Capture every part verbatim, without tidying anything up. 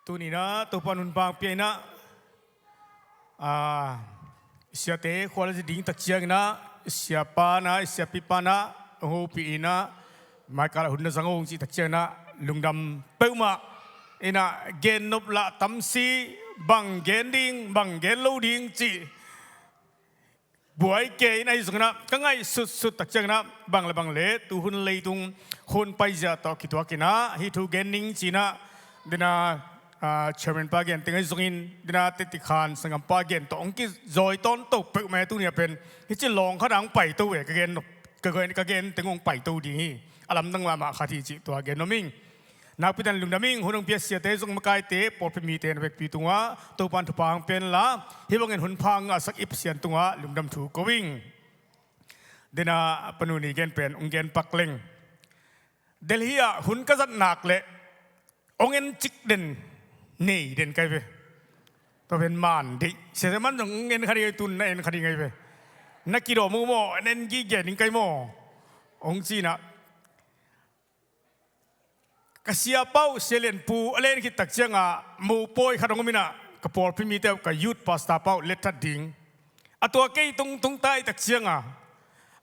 Tuni-in ah Topa in hun pha pia-in ah, ah, i siate khua le zin ding tak ciangin ah, i siapa in ah, i siapipa in ah, hong hopih in ah, mai kal ah hun na zang ung cih tak ciangin ah lungdam peuhmah. In ah gennop lah tam si, bang gen ding, bang gen lo ding cih buai kei in ahi zongin ah, ka ngaihsutsut tak ciangin ah, bang le bang le tuhun leitung hun paizia tawh kituakin ah hih thu gen ning ci-in ah, den ah, ah, chairman pa gen teng ahi zongin, den ah Tetikhan sanggampa gen tawh hong kizawi tawnto peuhmah e. Tuni-a pen hih ci lawng khat ah hong paito e, ka gen, ka gen, ka gen teng hong paito ding hi. A lamdang mahmah khat hi cih tua gen nuam ing. Nakpi takin lungdam ing. Hun hong pia siate zong, makaite, pawlpi mite na vekpi tungah Topa in thupha hong pia inla, hih bangin hun pha hong ngahsak i Pasian tungah lungdam thu ko ing. Den ah Pa Nu Ni gen pen hong gen pak leng. Delhi ah hun ka zat nak leh hong en cik den, nei den kai ve. Tua pen man deih. Sia man zong hong en kha ding, tun na en kha ding kai ve. Na kidawm uh maw, na en gige ding kai maw, hong ci-in ah. Ka siapa uh, Sia Lian Pu, a len khit tak ciangah mopawi khat hong om in ah, ka pawlpi mite uh, ka youth pastor pa uh letthat ding. A tua kei tung tung ta i tak ciangah,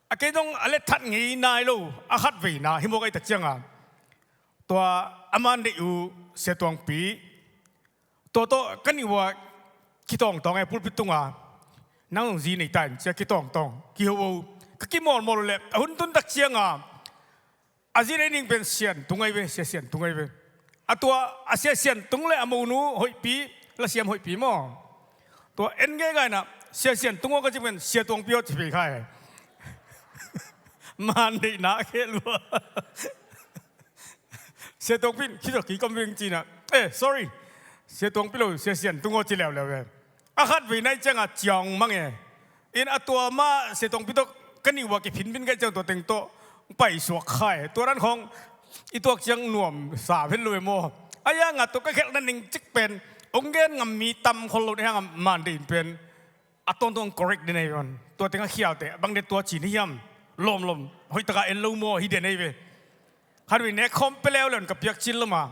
a kei zong a letthat ngei nai lo, a khatveina hi mawk a i tak ciangah, tua a man deih uh Sia Tuangpi, tua tawh ka nih uh a kitawngtawng e, pulpit tungah, nang zong zi nei ta in ci-a kitawngtawng, kiho uh. Ka kimawlmawl uh leh a hun tun tak ciangah, a zi nei ding pen Sian Tung ahi ve, Sia Sian Tung ahi ve. A tua a Sia Sian Tung le a monu hoihpi, lasiam hoihpi maw, tua en geigai in ah, Sia Sian Tung aw ka cih pen Sia Tuangpi aw ci phei kha e. Man deihna khel uh a. Sia Tuangpi in, "Khitawh kikom veng," ci-in ah, "Eh, sorry, Sia Tuangpi lo, Sia Sian Tung aw," ci leuleu e. A khatveina i ciangah ciang mang e. In a tua mah Sia Tuangpi tawh ka nih uh a kiphinphin ka hih ciang tua teng tawh paisuak kha e. Tua dan khawng i tuak ciang nuamsa vet lo e maw. Ahi hangah tua ka khelhna ning cik pen, hong gen ngam mi tam khol lo, ahi hangah man deih in pen a tawntung correct den ahi ve. Tua teng a khialte bang den tua ci-in hi hiam? Lawmlawm, hoih takin en lo maw, hi den ahi ve. Khatvei nek khawm pia leuleu in ka piak cil lo mah.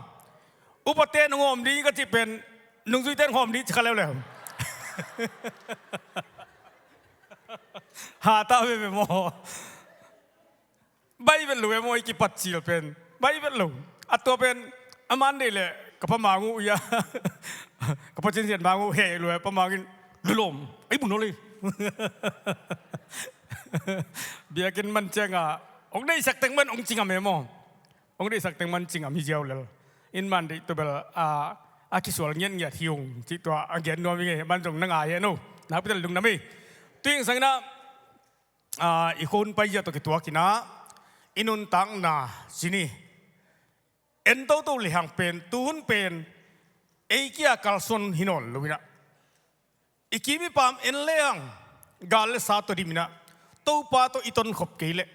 Upate nong hawm ding ka cih pen, nungzuite nong hawm ding ci kha leuleu. Ha ta veve maw. Baih vet lo e maw, i kipat cil pen. Baih vet lo. A tua pen a man deih leh ka Pa Mang uh ia, ka Pa Cin Sian Mang uh heh lo e, Pa Mang in, "Lulawm, ei bu nawn lei." Biakinn man ciangah hong deihsak teng man hong ci ngam e maw. Hong deihsak teng man ci ngam hi ziau lel. In man deih tua bel a, a kisual ngiatngiat hi ung cih tua a gen nuam ing e. Man zong na ngai hi a no. Nakpi takin lungdam hi. Tui ing sangin ah, ah, i khua hun paizia tawh kituakin ah, i nuntakna ci ni, en toto lehang pen, tuhun pen ei kia kalsuan hi nawn lo in ah, i kim i pam en lehang, gal le sa tawh dim in ah, Topa tawh i tonkhop kei leh,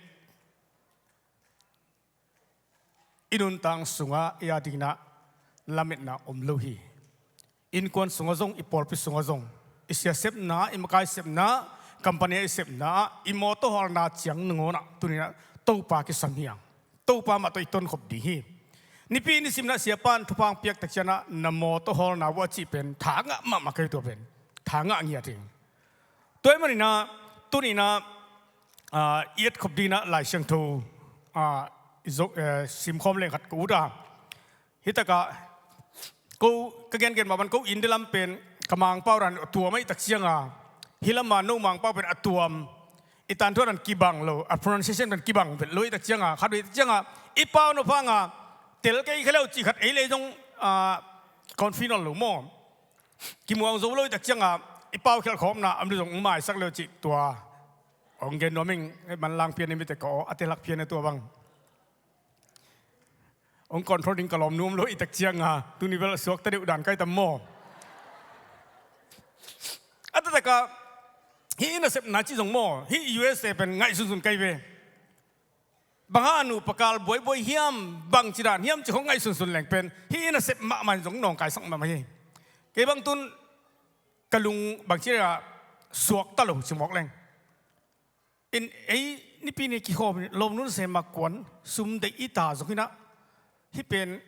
i nuntak sungah i a dingin ah lametna om lo hi. Innkuan sungah zong, i pawlpi sungah zong, i sia sepna, i makai sepna, company ah i sepna, i mawtaw hawlna ciang nangawn ah tuni-in ah Topa kisam hi hang. Topa mah tawh i tonkhop ding hi. Nipi nisim in ah siapa in thupha hong piak tak ciangin ah na mawtaw hawlna uh a cih pen tha ngah mahmah kei, tua pen tha ngah ngiat hi. Tua ahih manin ah, tuni-in ah, ah, i etkhop dingin ah Lai Siangtho, ah, i zo, eh, simkhawm leng khat ka ut a. Hi takah, ko, ka gengen mah bang ko India lam pen, ka Mangpau dan a tuam ahih tak ciangah, hih lamah no Mangpau pen a tuam, i tangthu dan kibang lo, a pronunciation dan kibang vet lo ahih tak ciangah, khatvei tak ciangah, i pau nop hangah, tel kei kha leu cih khat ei lei zong, ah, confuse nawn lo maw. Kimuang zo lo ahih tak ciangah, i pau khialh khawmna, a om leh zong hong maisak leu cih tua hong gen nuam ing. Manlang phian a mite ka aw, a telak phian a tua bang. Hong control ding ka lawmnu om lo ahih tak ciangah, tuni bel suakta deuh dan kai tam maw. A taktakah, hih i nasepna cih zong maw, hih U S A pen ngaihsunsun kai ve. Bang hang a nupa kal buaibuai hiam, bangci dan hiam cih hong ngaihsunsun leng pen, hih i nasep mahmah in zong nawngkaisak mahmah hi. Kei bang tun ka lung bangci dan a suakta lo ci mawk leng. In ei nipi ni kikhawm in lawmnu nasem a kuan sum deih i ta zongin ah, hih pen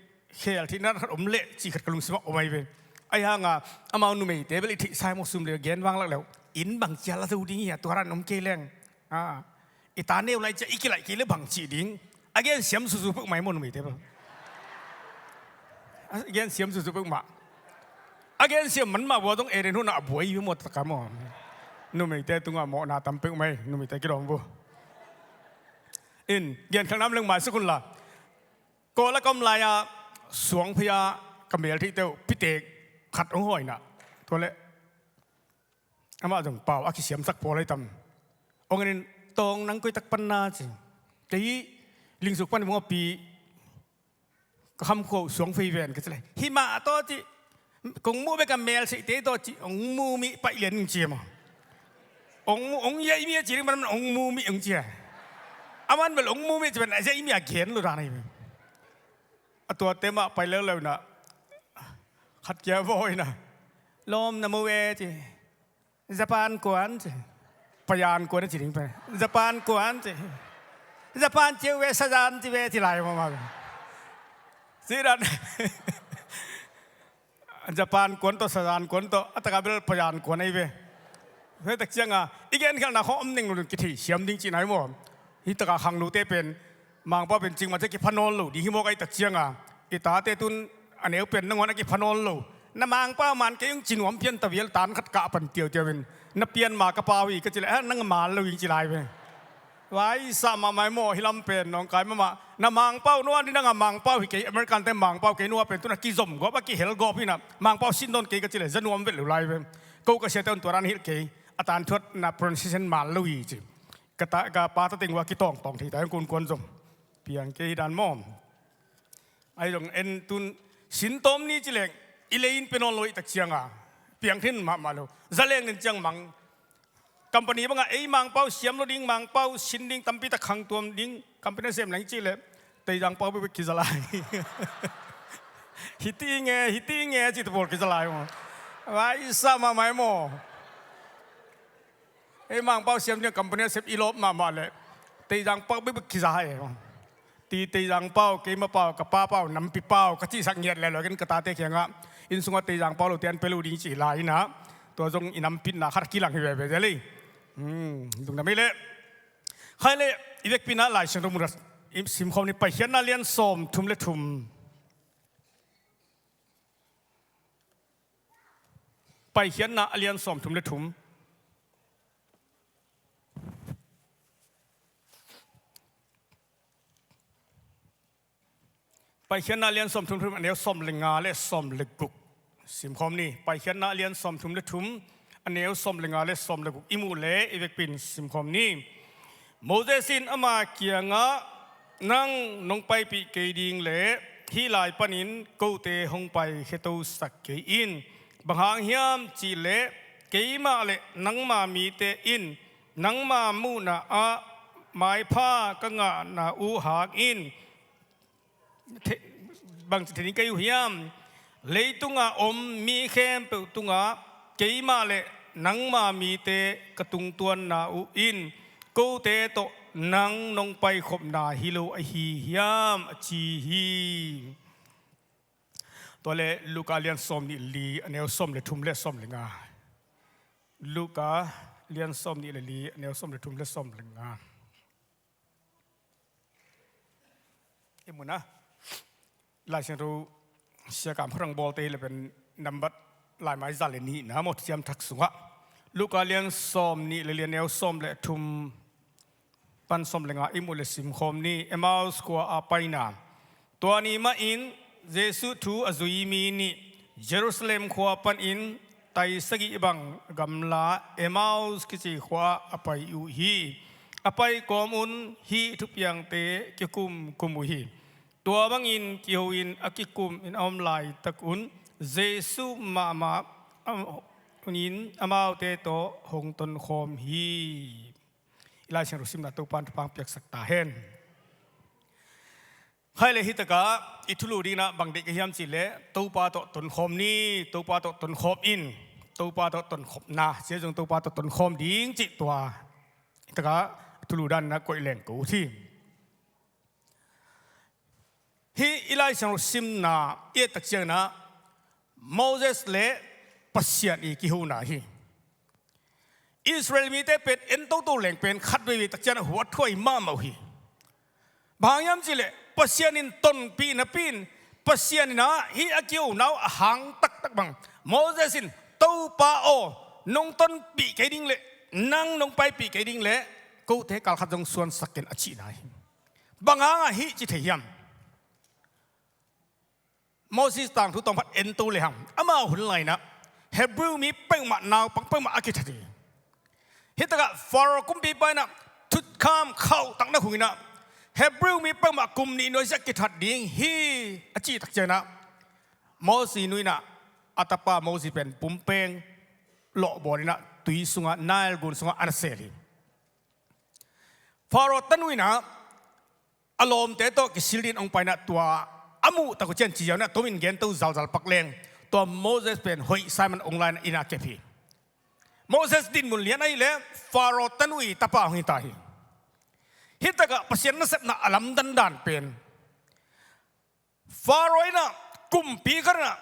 khel theihna khat om leh cih khat ka lungsimah om ahi ve. Ahi hanga amau numeite bel i theihsa hi maw, sum le gen vanglak leuh. Inn bang cia la zo ding hi a, tua ran om kei leng. A, i ta neu lai cia i kilaih kei le bang cih ding. A gen siam zuzu peuhmah hi maw numeite bel. A gen siam zuzu peuhmah. A gen siam man mah vua zong Eden hunah a buai hi maw, taka maw. Numeite tungah mawhna tam peuhmah hi, numeite kidawm vua. In, gen khelh nam leng maisak unla. Kawl a ka om lai-a suangphei-a ka mel theihte uh pitek khat hong hawina. Tua leh amah zong pau a kisiamsak pawl ahi tam. Hong en in, tawng nang koi tak pan na ci. Kei hi Lingzuk pan hong a pi ka kham khuau suangphei ven ka ci leh. Hi mah tawh ci. Kong muh bek a mel seihte tawh ci, hong mu mih paih lian hong ci maw. Hong mu, hong yaih mih a ci ding, man hong mu mih hong ci a. Aman bel hong mu mih ci pen a yaih mih a gen lo dan ahi ve. A tuate mah pai leuleu na. Khat kia vawi na. Lawm na mu ve ci. Japan kuan ci. Payan kuan ci ding pen. Japan kuan ci. Japan ciu ve, sajan ci ve ci lai mama. Ci dan. Japan kuan tawh, sajan kuan tawh, a taka bel payan kuan ahi ve. Hei tak cianga i genkhelhna khawng om neng lo ding kithei siam ding cihna hi maw. Hih taka khanglute pen Mangpau pen cingmah cia kipha nawn lo ding hi mawk ahi tak cianga i tate tun a neu pen nangawn a kipha nawn lo. Na Mangpau man kei ung ci nuam pian ta vial tan khat kah pan tiautiau in na pian ma ka pau hi ka ci leh, "Ah, nang a man lo ing," ci lai ve. Vai sa mahmah hi maw, hih lam pen nawngkai mahmah. Na Mangpau nua ni nang a Mangpau hi kei, American te Mangpau kei nua pen tun a kizom gawp, a kihel gawp hi na. Mangpau sin nawn kei ka ci leh za nuam vet lo lai ve. Ko ka siate un tua dan hilh kei. A tan thuat na pronunciation man lo hi ci. Ka ta, ka pa ta teng ua kitawngtawng thei ta hong kunkuan zong. Piang kei hi dan maw. Ahi zong en tun sin tawm ni ci leng i lei in pia nawn lo i tak cianga piang thin mahmah lo. Za leng nin ciang mang. Company banga ei Mangpau siam lo ding, Mangpau sin ding, tampi tak khang tuam ding company sem leng ci leh Teizang pau bek kiza lai. Hiti nge, hiti nge ci ta pawl kiza lai maw. Vai sa mahmah hi maw. Ei Mangpau siam ding company sem i lawp mahmah leh Teizang pau bek kiza hi. Ti Teizang pau, keima pau, ka pa pau, nampi pau ka cihsak ngiat leh lo ken ka tate kiangah inn sungah Teizang pau lo te an pia lo ding cih lai inah tua zong i nampitna khat kilang hi veve zel hi. Hmm, lungdam hi leh. Khai leh i vekpi inah Lai Siangtho mun ah i simkhawm ni. Paikhiatna lian sawm thum le thum. Paikhiatna a lian sawm thum le thum. Paikhiatna a lian sawm thum le thum, a neu sawm le nga le sawm le guk. Simkhawm ni. Paikhiatna a lian sawm thum le thum, a neu sawm le nga le sawm le guk i muh leh i vekpi in simkhawm ni. Moses in ama kiangah, "Nang nong paipih kei ding leh hih lai panin kote hong paikhiatosak kei in. Bang hang hiam cih leh keimah le nangma mite in nangma muhna ah maipha ka ngahna uh hangin, the-, bangci thei ding ka hi uh hiam? Leitungah om mi khempeuh tungah keimah le nangma mite ka tungtuanna uh in kote tawh nang nong paikhopna hi lo ahi hiam?" a ci hi. Tua leh Luka lian sawm nih li, a neu sawm le thum le sawm le nga. Luka lian sawm nih le li, a neu sawm le thum le sawm le nga. I mun ah Lai Siangtho siakam khuarang bawlte hi le pen nambat laimai za le nihna maw, Thuciam Thak sungah Luka lian sawm nih le li, a neu sawm le thum pan sawm le nga i muh le simkhawm ni. Emmaus khua a paina. Tua ni mahin Jesuh thu a zui mi nih Jerusalem khua panin tai sagih bang gamla Emmaus kici khua ah a pai uh hi. A pai kawm un hih thupiangte kikumkum uh hi. Tua bangin kiho in a kikum in a om laitak un Jesuh mahmah in amaute tawh hong tonkhawm hi. I Lai Siangtho simna Topa'n thupha piaksak ta hen. Khai le hitakah i thulu dingin ah bang deih ka hiam cih leh Topa tawh tonkhawm ni, Topa tawh tonkhawm in, Topa tawh tonkhawmna, sia zong Topa tawh tonkhawm ding cih tua hitakah thulu dan in ah koih leng ko uh hi. Hih i Lai Siangtho simna i et tak ciangin ah Moses le Pasian i kihona hi. Israel mite pen en toto leng pen khat veivei tak ciangin ah huathuai mahmah uh hi. Bang hang hiam cihleh Pasian in tonpih napi in Pasian in ah hih a kihona uh a hang taktak bang Moses in, "Topa aw, nong tonpih kei ding leh, nang nong paipih kei ding leh, kote kal khat zong suansak ken," a cihna hi. Bang hangah hih ci thei hiam? Moses tangthu tawm khat en to lehang, amau hun lai-in ah Hebrew mi peuhmah, naupang peuhmah a kithat hi. Hih takah Pharaoh kumpipa in ah thukham khauhtak na khungin ah Hebrew mi peuhmah kum nih nuai sia kithat ding hi a cih tak ciangin ah Moses nu in ah a tapa Moses pen pumpeng lawhbawl in ah tui sungah, Nile gun sungah a na sel hi. Pharaoh tanu in ah a lawmte tawh kisil dingin hong pai in ah tua a muh tak uh ciang ci ziau in ah tomin gen to zalzal pak leng, tua Moses pen hoih sa ahih man hong la in ah inn ah kep hi. Moses dinmun lian ahih leh Pharaoh tanu i tapa hong hi ta hi. Hih takah Pasian nasepna a lamdang dan pen Pharaoh in ah kumpi khat in ah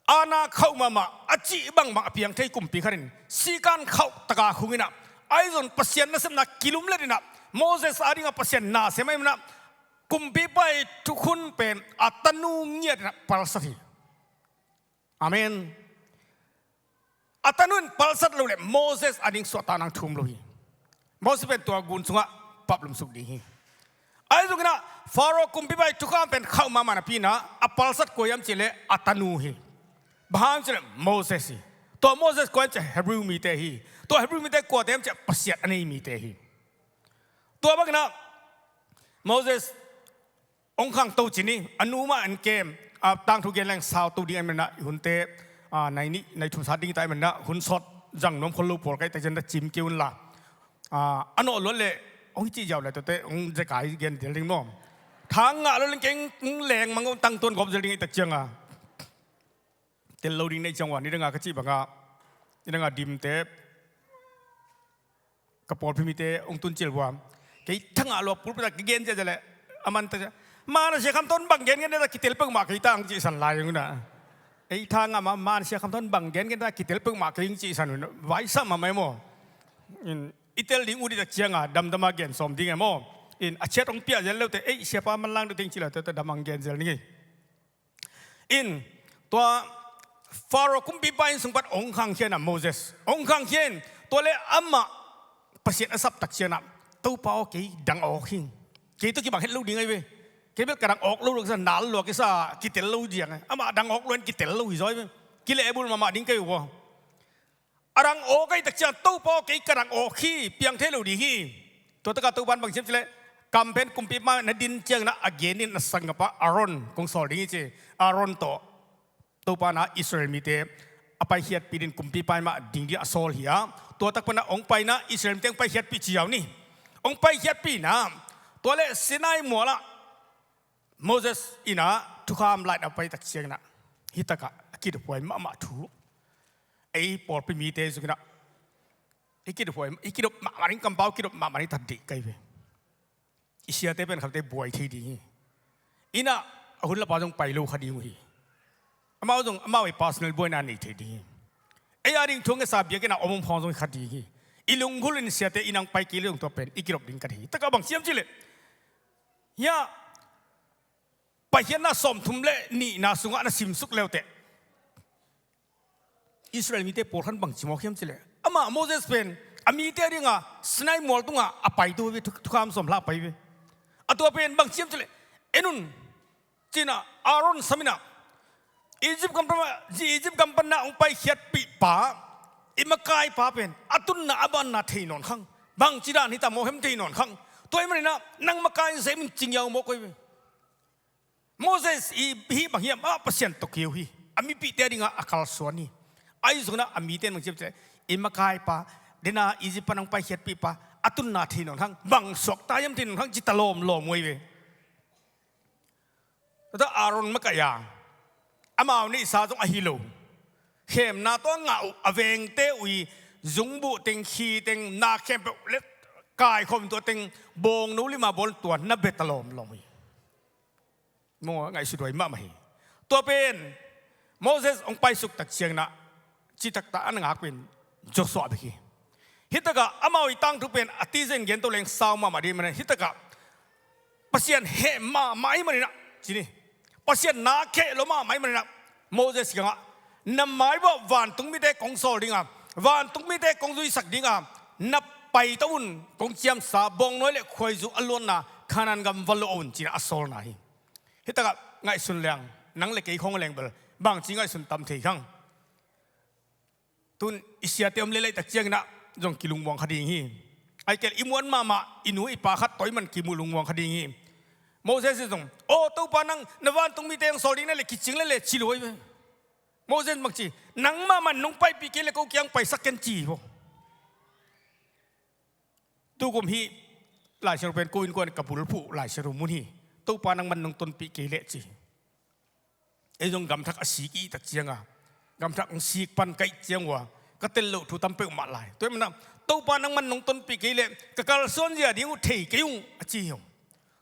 aana khauh mahmah, a cih bangbang a piang thei kumpi khat in sikan khauh taka khungin ah, ahi zongin Pasian nasepna kilumlet in ah Moses adingah Pasian na sem ahih man ah kumpipa i thukhun pen a tanu ngiat in ah palsat hi. Amen. A tanu in palsat lo leh Moses ading suahtakna thu om lo hi. Moses pen tua gun sungah paplum suk ding hi. Ahi zongin ah Pharaoh kumpipa i thukham pen khauh mahmah napi in ah a palsat kua hiam cihleh a tanu hi. Bang hang hiam cihleh Moses hi. Tua Moses kua hiam cihleh Hebrew mite hi. Tua Hebrew mite kuate hiam cihleh Pasian a nei mite hi. Tua bangin ah Moses hong khangto cin hi. A nu mah an kem, a tangthu gen leng sau to ding ahih man ah i hunte, a, nai nih nai thum sat ding hi ta ahih man ah hun sawt zang nuam khol lo pawl ka hih tak ciang ah cim kei un la. A, a nawh luat leh hong cih ziau leh tuate hong zekai gen zel ding maw. Tha ngah lo leng kei hong leng mang, hong tangtuan gawp zel ding hi tak ciang a. Tel lo ding na hih ciang ua, nidang a ka cih bangah, nidang a dimte, ka pawlpi mite hong tun cil ua, kei tha ngah lua pulpit ah ka gen ziahziah leh, a man tak ciang, "Man a sia Kham Thawn bang gengen na kitel peuhmah kei ta," hong cihsan lai ung na. Ei tha ngah mah, "Man a sia Kham Thawn bang gengen na kitel peuhmah kei," hong cihsan un, vaisah mahmah e maw. In, i tel ding ut i tak ciang a damdam a gen sawm ding e maw. In, a chiat hong piah zel leute, "Ei, siapa manlang deuh teng," ci leute, tuate dam a hong gen zel ning ei. In, tua Pharaoh kumpipa inn sung pan hong khangkhia in ah Moses, hong khangkhia in, tua leh amah Pasian a sap tak ciang ah, "Topa aw, kei dang awk hi. Kei tawh kibang het lo ding ahi ve. Kei bel ka dang awk lo lo kisa, nal lua kisa, kitel lo ziang ahi. Amah dang awk lo in kitel lo hi zaw ahi ve. Kilehbulh mahmah ding ka hi uh aw. A dang awk ahih tak ciang, Topa aw, kei ka dang awk hi, piang thei lo ding hi." Tua takah Topa in bang ci hiam cihleh, kam pen kumpipa na din ciangin ah a gen in, na sanggam pa Aaron kong sawl ding hi ci. Aaron tawh Topa in ah Israel mite a paikhiatpih dingin kumpipa in mah ding dingin a sawl hi a. Tua tak pan ah hong pai in ah Israel mite hong paikhiatpih ci ziau ni. Hong paikhiatpih in ah, tua leh Sinai mual ah Moses in ah thukham laih a pai tak ciangin ah, hih takah a kidophuai mahmah thu. Ei pawlpi mite zong in ah, i kidophuai, i kidop mahmah ding, kampau kidop mahmah ding, tat dih kai ve. I siate pen khatte buai thei ding hi. In ah a hun lapa zong pai lo kha ding uh hi. Amau zong amau i personal buaina nei thei ding hi. Ei a ding thu ngetsa biakinn ah om om khawng zong hi kha ding hi. I lunggulh in siate inn ah hong pai kei leh zong tua pen i kidop ding ka hi. Takah bang ci hiam cihleh, hiah Paikhiatna sawmthum le nihna sungah na simsuk leuteh, Israel mite pawlkhat bang ci mawk hiam cihleh, amah Moses pen a mite a dingah Sinai mual tungah a paito ve, thu-, thukham sawm hla a pai ve. A tua pen bang ci hiam cihleh, en un, ci-in ah Aaron sam in ah, Egypt gam pan, Egypt gam pan na hong paikhiatpih pa, i makaipa pen a tunna a banna thei nawn khang. Bangci dan hi ta mawk hiam, thei nawn khang. Tua ahih manin ah nang makai in sem in, ci ngiau mawk uh hi ve. Moses i hih bang hiam, ah, Pasian tawh keu hi. A mipihte a dingah a kalsuan hi. Ahi zongin ah a mite in bang ci hiam cihleh, i makaipa, dena Egypt pan hong paikhiatpihpa, a tunna thei nawn khang. Bang suakta hiam thei nawn khang, ci ta lawmlawm uh hi ve. Tua Aaron makaih a, amau neihsa zong ahi lo, khemna tawh a ngah uh, a vengte uh i zungbuh teng, khi teng, na khempeuh le kaikhawm tua teng, bawngno lima bawl, tua na bia ta lawmlawm uh hi. Maw, ngaihsut huai mahmah hi. Tua pen Moses hong paisuk tak ciangin ah citak ta a na ngak pen Joshua bek hi. Hitakah amau i tangthu pen a tizin gen to leng sau mahmah ding manin, hitakah Pasian heh mahmah ahih manin ah, ci ni, Pasian na kheh lo mahmah ahih manin ah, Moses kiangah, na maibuah vantung mite kong sawl ding a, vantung mite kong zuisak ding a, na paito un, kong ciamsa bawngnawi le khuaizu a luanna Kanaan gam va luah un, ci-in ah a sawlna hi. Hitakah ngaihsun leng, nang le kei khawng leng bel bangci ngaihsun tam thei khang. Tun i siate om lel ahih tak ciangin ah zong kilungmuang kha ding hi. Ahih kei leh i muan mahmah i nu i pa khat tawh i man kimu lungmuang kha ding hi. Moses in zong, "Aw Topa, nang na vantung mite hong sawl ding na le kicing lel e," ci lo hi ve. Moses bang ci, "Nangmah man nong paipih kei leh ko kiang paisak ken," ci hi maw. Tukum hih Lai Siangtho pen ko innkuan ka bulphuh Lai Siangtho mun hi. "Topa, nangman nong tonpih kei leh," ci. Ei zong gamthak a sik i hih tak cianga, gamthak hong sik pan ka hih ciang ua, ka tel loh thu tam peuhmah lai. Tua ahih manin ah, "Topa, nangman nong tonpih kei leh ka kalsuan zia ding uh thei kei ung," a ci hi.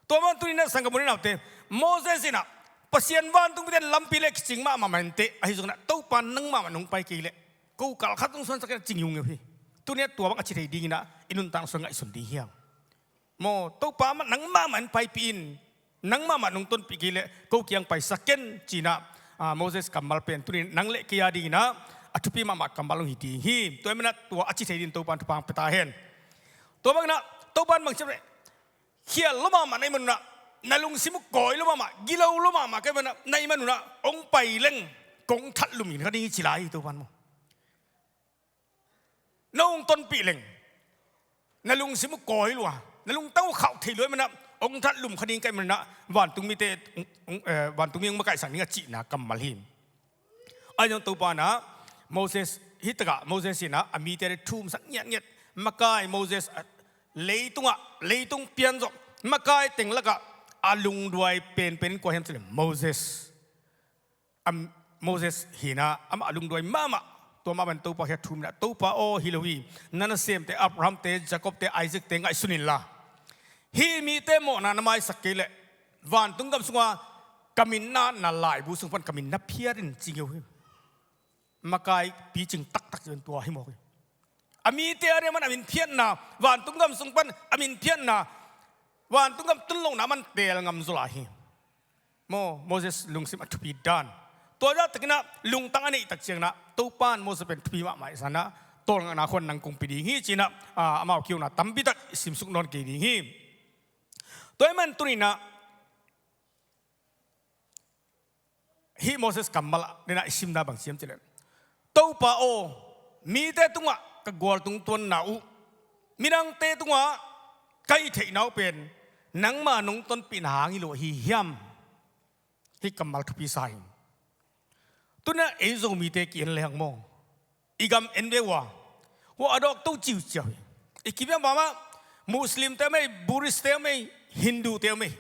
Tua man tuni-in ah sanggam u le naute, Moses in ah Pasian vantung mite lampi leh kicing mahmah inteh, ahi zongin ah, "Topa, nangmah man nong pai kei leh ko kal khat zong suansak ken," a ci ngiungeu hi. Tuni-in ah tua bang a ci thei dingin ah i nuntakna sung ngaihsun ding hi hang. Maw, "Topa, nangmah man paipih in, nangmah man nong tonpih kei leh ko kiang paisak ken," ci-in ah, ah, Moses kammal pen tuni-in nang le kei a dingin ah a thupi mahmah kammal hong hi ding hi. Tua ahih manin ah tua a ci thei dingin Topa'n thupha hong pia ta hen. Tua bangin ah Topa'n bang ci hiam leh, "Khial lua mahmah na hih manun ah, na lungsim uh kawi lua mahmah, gilo lua mahmah ka hih manun ah, na hih manun ah hong pai leng kong that lum khin kha ding hi," ci lai hi Topa'n maw. "Nong tonpih leng na lungsim uh kawi lua, na lungtang uh khauh thei lua ahih manun ah, hong that lum kha ding ka hih manun ah, vantung mite hong, hong, eh, vantung mi hong makaihsak ding," a cihna kammal hi. Ahi zong Topa'n ah Moses, hitakah Moses in ah a mite thu um sak ngiatngiat, makai Moses, ah, leitungah, leitung pian zawh makai teng lakah a lungduai penpen kua hiam cih leh Moses. Am, Moses hi-in ah amah a lungduai mahmah. Tua mah bangin Topa kiang thu um in ah, "Topa aw, hi lo hi, na nasemte Abraham-te, Jacob-te, Isaac-te ngaihsun inla, hih mite mawhna na maisak kei leh vantung gam sunga ka min na, na laibu sung pan ka min na phiat in," ci ngeu hi. Makai picing taktak ci pen tua hi mawk hi. A mite a diaman a min phiatna, vantung gam sung pan a min phiatna, vantung gam tun lohna man teel ngam zaw lai hi. Maw, Moses lungsim a thupi dan. Tua zah takin ah lungtang a neih tak ciangin ah Topa'n Moses pen thupi mahmah hi. Sanah tawlngakna khuan nang kong pia ding hi ci-in ah, ah, amau kiuna tampi tak i simsuk nawn kei ding hi. Tua ahih manin tuni-in ah hih Moses kammal ah, nidang ah i simna bang hiam cih leh, "Topa aw, mite tungah ka gualtung tuanna uh, midangte tungah ka hih theihna uh pen nangma nong tonpihna hang hi lo ahi hiam?" Hih kammal thupi sa hi. Tuni-in ah ei Zomite ki-en lehang maw, i gam en ve ua, hua a dawk to ciuciau hi. I kipiang bang mah Muslimte om ei, Buddhistte om ei, Hindute om ei,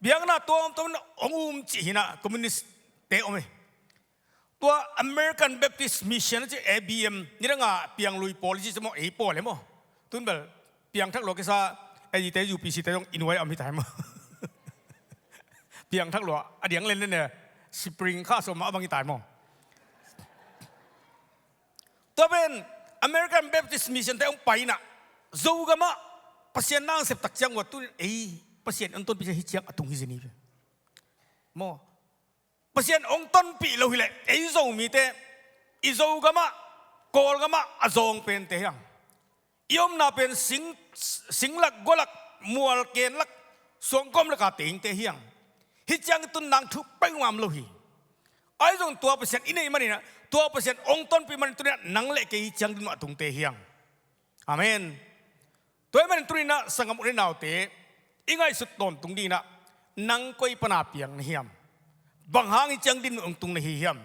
biakna tuamtuam in hong um cih hi-in ah, Communistte om ei. Tua American Baptist Mission a ci, A B M, nidang a pianglui pawl i ci maw, ei pawl e maw. Tun bel piangthak lua kisa, ei te U P C te zong i nuai a om hi tai maw. Piangthak lua a diang len len e, spring kha sawm mah a bang hi tai maw. Tua pen American Baptist Mission te hong pai-in ah, Zogam ah Pasian na hong sep tak ciang ua, tu-in ei Pasian hong tonpih ciang hih ciang a tung hi zen hi ve. Maw, Pasian hong tonpih lo hileh ei Zomite, i Zogam ah, Kawlgam ah a zawng pente hi hang. I omna pen sing, singlak, gualak, mualken lak, suangkawm laka tengte hi hang. Hih ciang i tun nang thu peuhmah om lo hi. Ahi zong tua Pasian i neih manin ah, tua Pasian hong tonpih manin tuni-in ah nang le kei hih ciang dinmun a tungte hi hang. Amen. Tua ahih manin tuni-in ah sanggam u le naute, i ngaihsut tawntung dingin ah, nang koi pana piang na hiam? Bang hang hih ciang dinmun hong tung na hi hiam?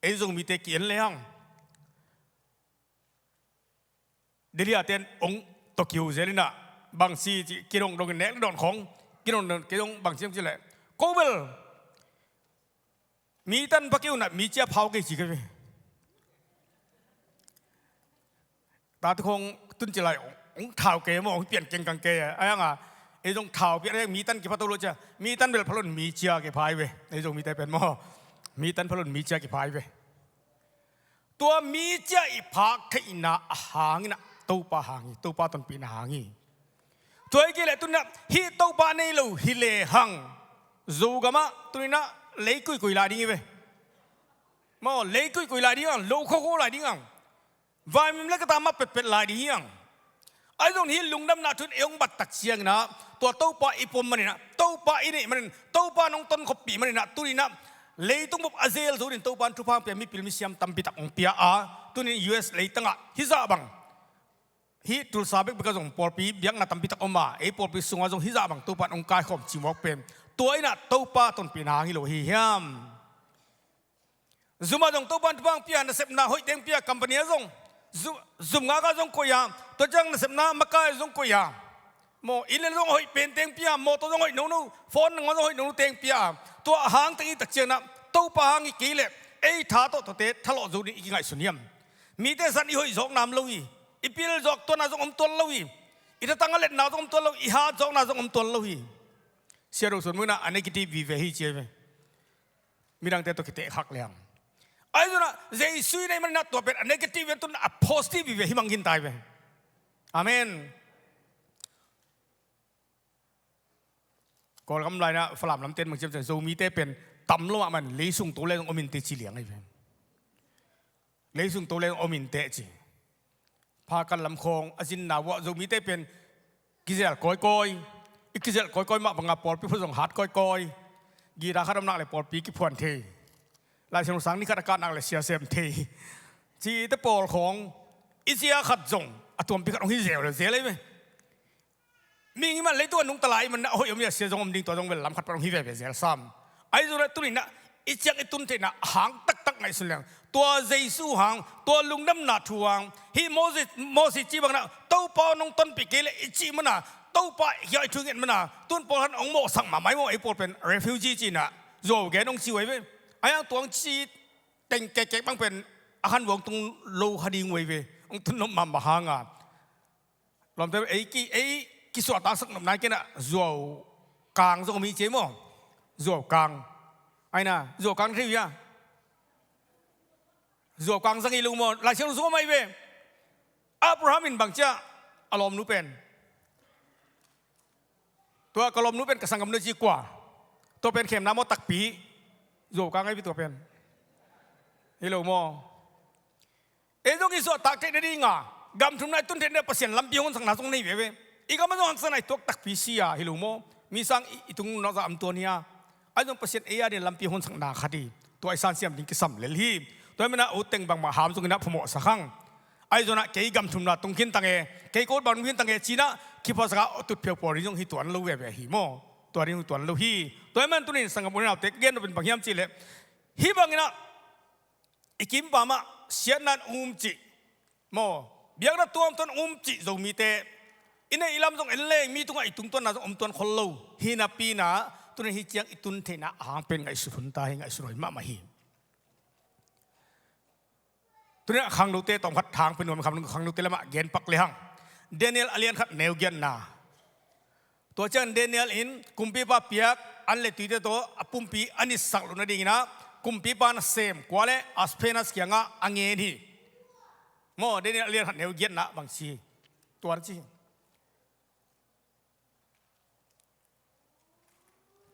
Ei Zomite ki-en lehang, Delhi a ten hong tawh kiho zel in ah, bangci ci, kidongdong in nek le dawn khawng, kidongdong, kidong bangci hong ci leh, ko bel mi tan pha kei un ah, mi cia phau kei ci ka ve. Tate khawng tun ci lai hong thau kei maw, hong pian kengkang kei a, a yang a, Ei zong thau piak, ei mi tan kipha to lo cia. Mi tan bel phalon mi cia kipha hi ve. Ei Zomite pen maw, mi tan phalon mi cia kipha hi ve. Tua mi cia i phak theihna a hang inah Topa hang hi, Topa tonpihna hang hi. Tua hi kei leh tuninah hih Topa nei lo hi lehang Zogamah tuninah lei kuikui lai ding hi ve. Maw, lei kuikui lai ding ang, lo khokho lai ding ang. Vaimim le kata mah petpet lai ding hi ang. Ahi zong hih lungdamna thu in ei hong bat tak cianginah tua Topa i pom maninah, Topa i neih manin, Topa in hong tonkhopih maninah tuninah leitung bup a zel zo dingin Topa in thupha hong pia, mipil misiam tampi tak hong pia a, tunin U S leitangah hih zah bang, hih Tulsa bekbek ah zong pawlpi biakna tampi tak om a, ei pawlpi sungah zong hih zah bang Topa in hong kaikhawm cimawk pen tua inah Topa tonpihna hang hi lo hi hiam? Zum ah zong Topa in thupha hong pia, nasepna hoih teng pia, company ah zong zum, zum ngak ah zong koih a, tua ciang nasepna makai ah zong koih a, maw, inn le zong hoih pen teng pia, mawtaw zong hoih nono, phone nang zong hoih nono teng pia a, tua a hang teng i tak cianginah Topa hang hi kei leh ei tha tawhtawhte thalawh zo ding i kingaihsun hiam? Mite san i hoih zawkna om lo hi. I pil zawk tuanna zong om tuan lo hi. I thatang a letna zong om tuan lo hi. I hat zawkna zong om tuan lo hi. Sia Ro Suan Mu inah a negative vive hi ci hi ve. Midangte tawh kiteh khak leng. Ahi zongin ah Jesu i neih maninah tua pen a negative ve, tun a positive ve hi mang gintai ve. Amen. Kawlgam lai-inah Falam lamte in mang ciamciam, Zomite pen tam lo mahmah in leisung to leng om inteh ci liang ahi ve. Leisung to leng om inteh ci. Phakan lam khawng a zinna uah Zomite pen kizel kawikawi, i kizel kawikawi mah bangah pawlpi phut zong hat kawikawi. Gita khat om nak le pawlpi kiphuan thei. Laisiangtho sang ni khat a kah nak le sia sem thei. Cihte pawl khawng i zia khat zong a tuampi khat hong hi zel zel ahi ve. Mihing i man leitung a nungta lai i man a hoih om i a sia zong om ding, tua zong bel lam khat pan hong hi veve zel sam. Ahi zongin ah tuninah i ciang i tun theihna a hang taktak ngaihsun leng, tua Jesu hang, tua lungdamna thu hang, hih Moses, Moses cih banginah Topa aw nong tonpih kei leh i cih mana, Topa hiah i thu nget mana, tun pawlkhat hong mawhsak mahmah hi maw, ei pawl pen refugee cihinah zuau gen hong ci uh ahi ve. Ahi hang tua hong ci teng kekkek bang pen a khan vuang tung lo kha ding uh ahi ve. Hong tun nop mahmah hanga Lawmte, ei ki, ei kisuahtaksak nop nai kei inah zuau kang zong om hi ci ei maw? Zuau kang. Aina, zuau kang thei uh hia? Zuau kang zang hi lo maw? Laisiangtho sung om ahi ve. Abraham in bang ci a, a lawmnu pen, tua ka lawmnu pen ka sanggamnu ci kua? Tua pen khemna maw, takpi? Zuau kang ahi ve tua pen. Hi lo maw? Ei zong i suahtak theih nadinga gam thumna i tun theih nadinga Pasian lampi hong honsakna zong nei veve. I gam ah zong haksatna i tuak takpi si a, hi lo maw? Mi sang i, i tung nawkzah om tuan hi a. Ahi zong Pasian ei a dingin lampi hong honsakna khat hi. Tua i sansiam ding kisam lel hi. Tua hi manah ut teng bangmah ham zong inah phamawhsak hang. Ahi zong ah kei gam thumna tung khin tang e, kei kot bang tung khin tang e ci inah kiphasak a tutphio pawl ding zong hi tuan lo veve hi maw? Tua ding hi tuan lo hi. Tua hi man tunin sanggam u le naute, ka gen nop in bang hiam cih leh, hih bang inah i kimpa mah siatna in um cih maw, biakna tuamtuam um cih Zomite, i neih i lam zong en leng mi tungah i tungtuanna zong om tuan khol lo. Hi napi inah tunin hih ciang i tun theihna a hang pen ngaihsut hun ta hi, ngaihsut huai mahmah hi. Tunin a khangnote tawm khat, thangpi nuam khangnote lamah genpak lehang, Daniel a lian khat neu giatna. Tua ciang Daniel in kumpipa piak an le tuite tawh a pumpi a nitsak loh nadinginah kumpipa nasem kua le Asphenas kiangah a ngen hi. Maw, Daniel a lian khat neu giatna bang ci hi. Tua na ci hi.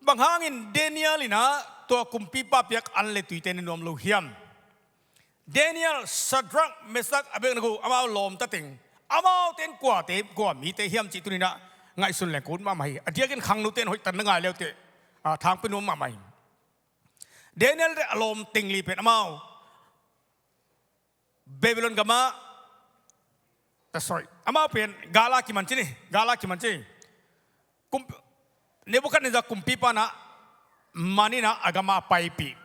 Bang hangin Daniel inah tua kumpipa piak an le tuite ne nuam lo hiam? Daniel, Shadrach, Meshach, Abednego, amau lawmta teng, amaute in kuate, kua mite hiam cih tuninah ngaihsun leng kut mahmah hi. A diakin khangnote in hoihtan na ngai leuteh, a, thangpi nuam mahmah hi. Daniel le a lawm teng li pen amau Babylon gamah, ah, sorry, amau pen gala kiman ci ni, gala kiman ci. Kum, Nebuchadnezzar kumpipa inah man inah a gama paipih.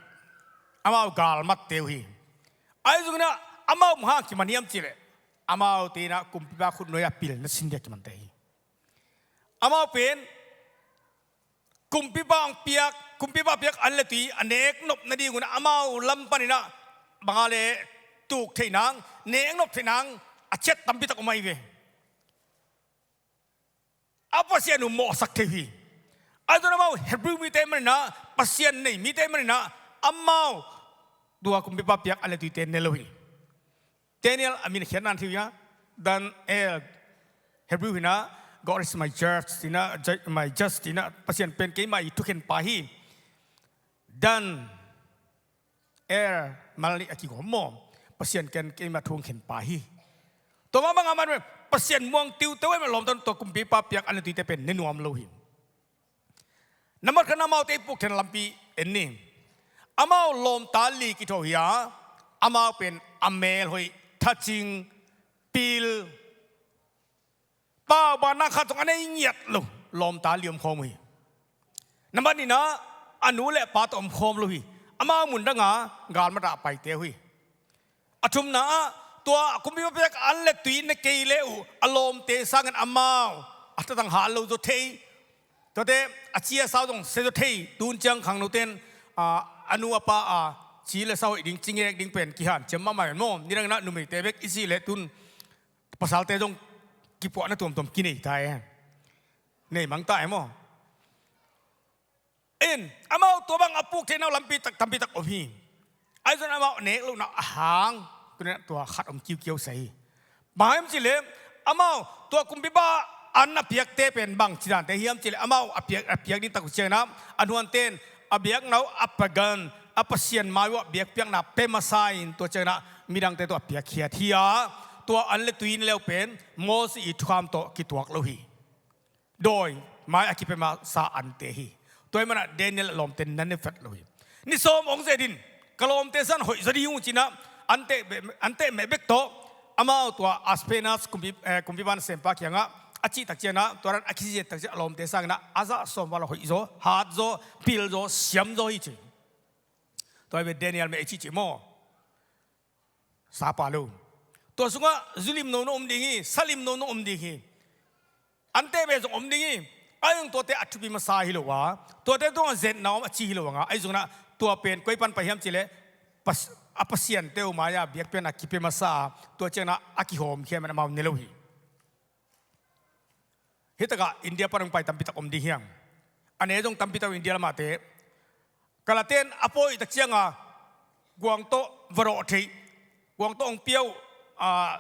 Amau galmatte uh hi. Ahi zongin ah amau bang hang kiman hiam cih leh, amaute inah kumpipa khutnuai-ah pilna sin dia kimante hi. Amau pen kumpipa hong piak, kumpipa piak an le tui a nek nop nadingun ah amau lam paninah banga le tuk theih nang, nek nop theih nang a ciat tampi tak om ahi ve. a Pasian uh mawhsak thei uh hi. Ahi zongin amau Hebrew mite maninah, Pasian nei mite maninah, amau tua kumpipa piak an le tuite ne lo hi. Daniel a min a khiatna thei uh hi a, Daniel, Hebrew hinah, "God is my judge," tinah, ju-, "my judge," tinah, Pasian pen keimah i thukhenpa hi. Dan Er, Malni a kigawm maw? Pasian ken keimah thu hong khenpa hi. Tua mah bangah amah Pasian muang tiuteu ahih manin lawmta in tua kumpipa piak an le tuite pen ne nuam lo hi. Nambat khatna, amaute i puk theihna lampi en ni. Amau lawmta li kithawi hi a, amau pen a mel hoih, thacing, pil, paubanna khat zong a nei ngiat lo, lawmta li omkhawm uh hi. Nambat nihna, a nu le pa tawh omkhawm lo hi. Amau mundanga galmat ah paite uh hi. A thumna ah, tua kumpipa piak an le tui ne kei le uh a lawmte sangin amau a thatang hal lo zaw thei. Tuate a ci a sau zong sia zaw thei. Tun ciang khangnote in, a, a nu a pa a ci le sa hoih ding, ci ngek ding pen kihanciam mahmah in maw. Nidang inah numeite bek i cih leh tun pasalte zong kipuahna tuamtuam kinei ta e. Nei mang ta e maw? In, amau tua bang a puk theihna uh lampi tak, tampi tak om hi. Ahi zongin amau nek lohna a hang, tuni-in tua khat om kiukiau sa hi. Bang hiam cih leh, amau tua kumpipa an a piakte pen bangci dante hiam cih leh, amau a piak, a piak ding tak uh ciangin ah, a nuante in a biakna uh a pagan, a Pasian mai uh ah biakpiakna pia masa in, tua ciangin ah midangte tawh a piakkhiat hi a, tua an le tui ne le uh pen Moses i thukham tawh kituak lo hi. Dawi mai a kipia masa ante hi. Tua ahih manin ah Daniel lawmte na ne vet lo hi. Ni sawm hong ze ding, ka lawmte sangin hoih zaw ding hi ung ci-in ah, an teh, an teh meh bek tawh, amau tua Aspenas kumpi, eh, kumpipa nasempa kiangah a cih tak ciangin ah, tua dan a kici tak ciangin a lawmte sangin ah a zah sawm val a hoih zaw, hat zaw, pil zaw, siam zaw hi ci. Tua hi ve, Daniel meh i cihcih maw? Sapa lo. Tua sungah zu limno na om ding hi, sa limno na om ding hi. An teh meh zong om ding hi. Ahi zongin tuate a thupi masa hi lo a, tuate tungah zetna om a ci hi lo a, ahi zongin ah tua pen koi pan pai hiam cih leh, Pas-, a Pasiante uh mai-ah biakpiakna kipia masa a, tua ciangin ah a kihawmkhia man amau ne lo hi. Hi takah India pan hong pai tampi tak om ding hi hang. A ne zong tampi tak om India lamahte. Kalate in a pawi tak ciangin guang tawh va rawh theih, guang tawh hong pia uh, a,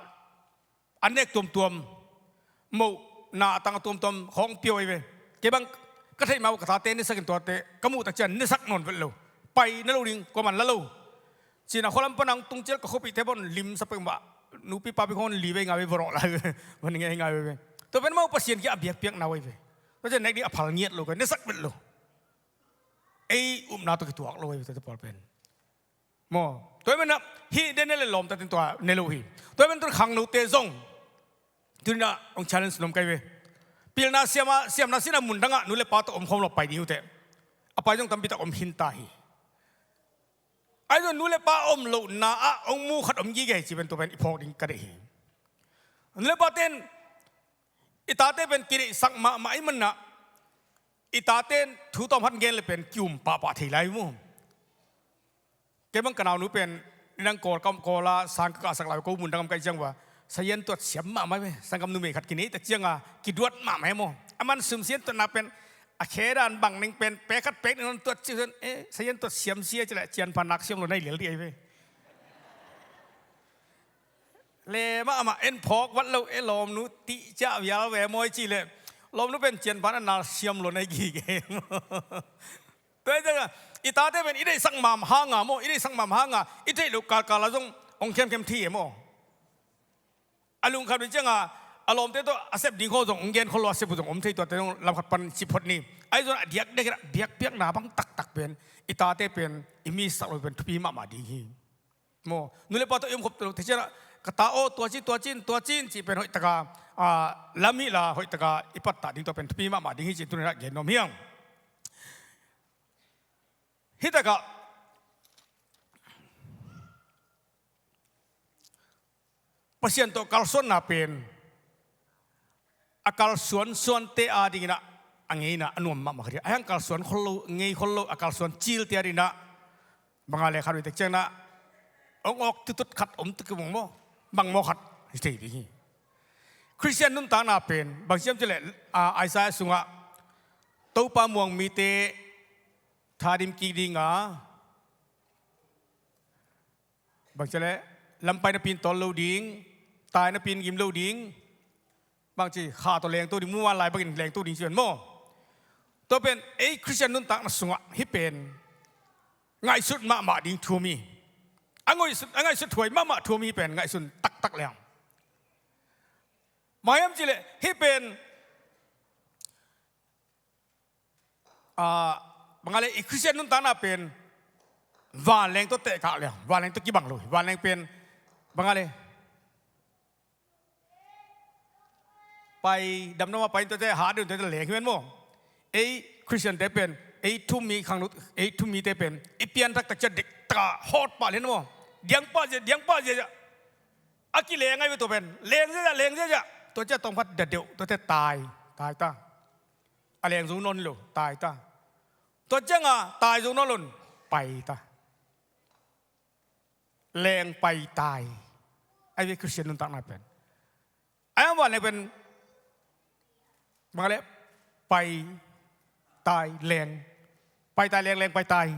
an nek tuamtuam, moh, na, a tang a tuamtuam khawng hong pia uh ahi ve. Kei bang ka theih mah uh ka tate nesak in tuate ka muh tak ciangin nesak nawn vet lo. Pai na lo ding, kuaman la lo. Ci-in ah khualam pan hong tung ciang ka khuapihte bang limsak peuhmah, nupi papi khawng li vei nga vei va rawh lai ve. Van ngei nga vei ve. Tua pen amau Pasian kiang a biakpiakna uh ahi ve. Tua ciang nek ding a phal ngiat lo, ka nesak vet lo. Ei upna tawh kituak lo ahi ve, tua te pawl pen. Maw, tua ahih manin ah hih Daniel le lawmtate in tua ne lo hi. Tua ahih manin tun khangnote zong tuni-in ah hong challenge nuam ka hi ve. Pilna siam a, siamna sihna mundangah nu le pa tawh omkhawm lo pai ding uh teh. A pai zong tampi tak om khin ta hi. Ahi zongin nu le pa om lohna ah hong mu khat om gige hi cih pen tua pen i phawk ding ka deih hi. Nu le pate in i tate pen kideihsak mahmah ahih manin ah i tate in thu tawm khat gen le pen ki-um pahpah thei lai uh maw. Kei bang ka naunu pen nidang Kawl ka om, Kawl ah sang ka kahsak lai, ko mundang om ka hih ciang uh a, sazian tuat siam mahmah ve. Sanggam numei khat kinei tak ciangin kiduat mahmah e maw. Aman sum sazian tuatna pen a khe dan bang ning pen pek khat pek ning tuat cih uh, eh, sazian tuat siam sia ci leh cianpha nak siam lo na hi lel ding ahi ve. Le mahmah, en phawk vat lo e lawmnu, tih ciah vial ve maw i cih leh lawmnu pen cianpha na nak siam lo na hi gige. Tua hi ciangin i tate pen i deihsak mahmah hangin maw, i deihsak mahmah hangin i theih loh kalkal ah zong hong khemkhem thei e maw. A lungkham ding ciangin a lawmte tawh a sep ding khawng zong hong gen khol lo, a sep uh zong om thei, tuate zong lam khat pan cih phot ni. Ahi zongin a diakdiak in ah biakpiakna bang taktak pen i tate pen i misak lo pen thupi mahmah ding hi. Maw, nu le pa tawh i om khop lo thei ciangin ah, ka ta aw, tua ci, tua ci in, tua ci in cih pen hoih takin, ah, lam hi la, hoih takin i pattah ding tua pen thupi mahmah ding hi cih tuni-in ah gen nuam hi hang. Hih takah Pasian tawh kalsuanna pen a kalsuan suante adingin ah a ngeina a nuam mahmah khat hi. A hang kalsuan khol lo, ngei khol lo, a kalsuan cilte adingin ah bang a le khat uh i tek ciangin ah hong awk tutut khat om tuk hi mawk maw. Bang maw khat hi thei ding hi. Khristian nuntakna pen bang hiam cih leh, a, Isaiah sungah Topa muang mite thadim kik ding a, bang hiam cih leh lampai napi in tawl lo ding, tai napi in gim lo ding, bangci kha tawh lengto ding, mumal lai bangin lengto ding ci pen maw. Tua pen ei Khristian nuntakna sungah hih pen ngaihsut mahmah ding thu mi, a ngaihsut, a ngaihsut huai mahmah thu mi hih pen ngaihsun taktak leng. Bang hiam cih leh hih pen, a, bang a le i Khristian nuntakna pen vanleng tawh tehkak leng, vanleng tawh kibang lo hi. Vanleng pen bang a le pai, damdam a pai in tuate hat deuh in tuate leng hi ven maw. Ei Khristiante pen, ei thu mi khangno, ei thu mite pen i pianthak tak ciang dik taka hawt pah lian maw. Diang pah zia, diang pah zia zia. A kileng ai ve tua pen. Leng zia zia, leng zia zia. Tua ciang tawmkhat da deuh, tuate tai, tai ta. A leng zo nawn hi lo, tai ta. Tua ciang a tai zo nawn lo in pai ta. Leng pai tai. Ai ve Khristian nuntakna pen. Ai ang vanleng pen bang a le pai tai leng, pai tai leng, leng pai tai.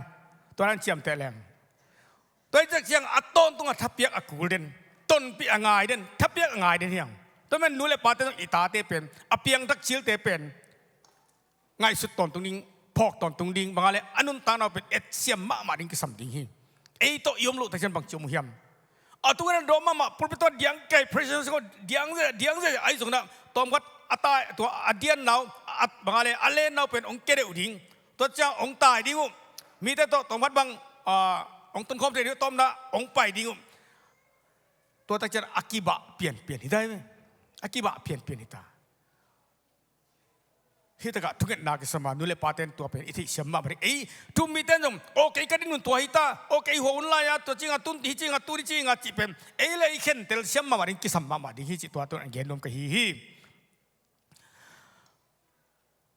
Tua nan ciamteh leng. Tua hi tak ciang a tawntung a thapiak a kul den, tonpih a ngai den, thapiak a ngai den hi hang. Tua men nu le pate zong i tate pen, a piangthak cilte pen ngaihsut tawntung ding, phawk tawntung ding, bang a le a nuntakna uh pen etsiam mahmah ding kisam ding hi. Ei tawh i om loh tak ciang bangci om uh hiam? A tungin a dawm mahmah, pulpit tawh diang kei, president sung diang zia, diang zia, ahi zongin ah tawmkhat a tai, tua a dianna uh, a, bang a le a lenna uh pen hong kia deuh ding. Tua ciang hong tai ding uh. Mite tawh tawmkhat bang, ah, hong tonkhawm thei ding uh, tawpna hong pai ding uh. Tua tak ciang a kibah pianpian hi ta hi ve. A kibah pianpian hi ta. Hih takah thungetna kisam a, nu le pate'n tua pen i theihsiam mahmah ding. Ei thu mite'n zong, aw kei ka din hun tua hi ta, aw kei hua hun lai-a tua cingah tun, hi cingah tun, hi cingah cih pen ei le ei khentel siam mahmah ding, kisam mahmah ding hi cih tua tun a gen nuam ka hi hi.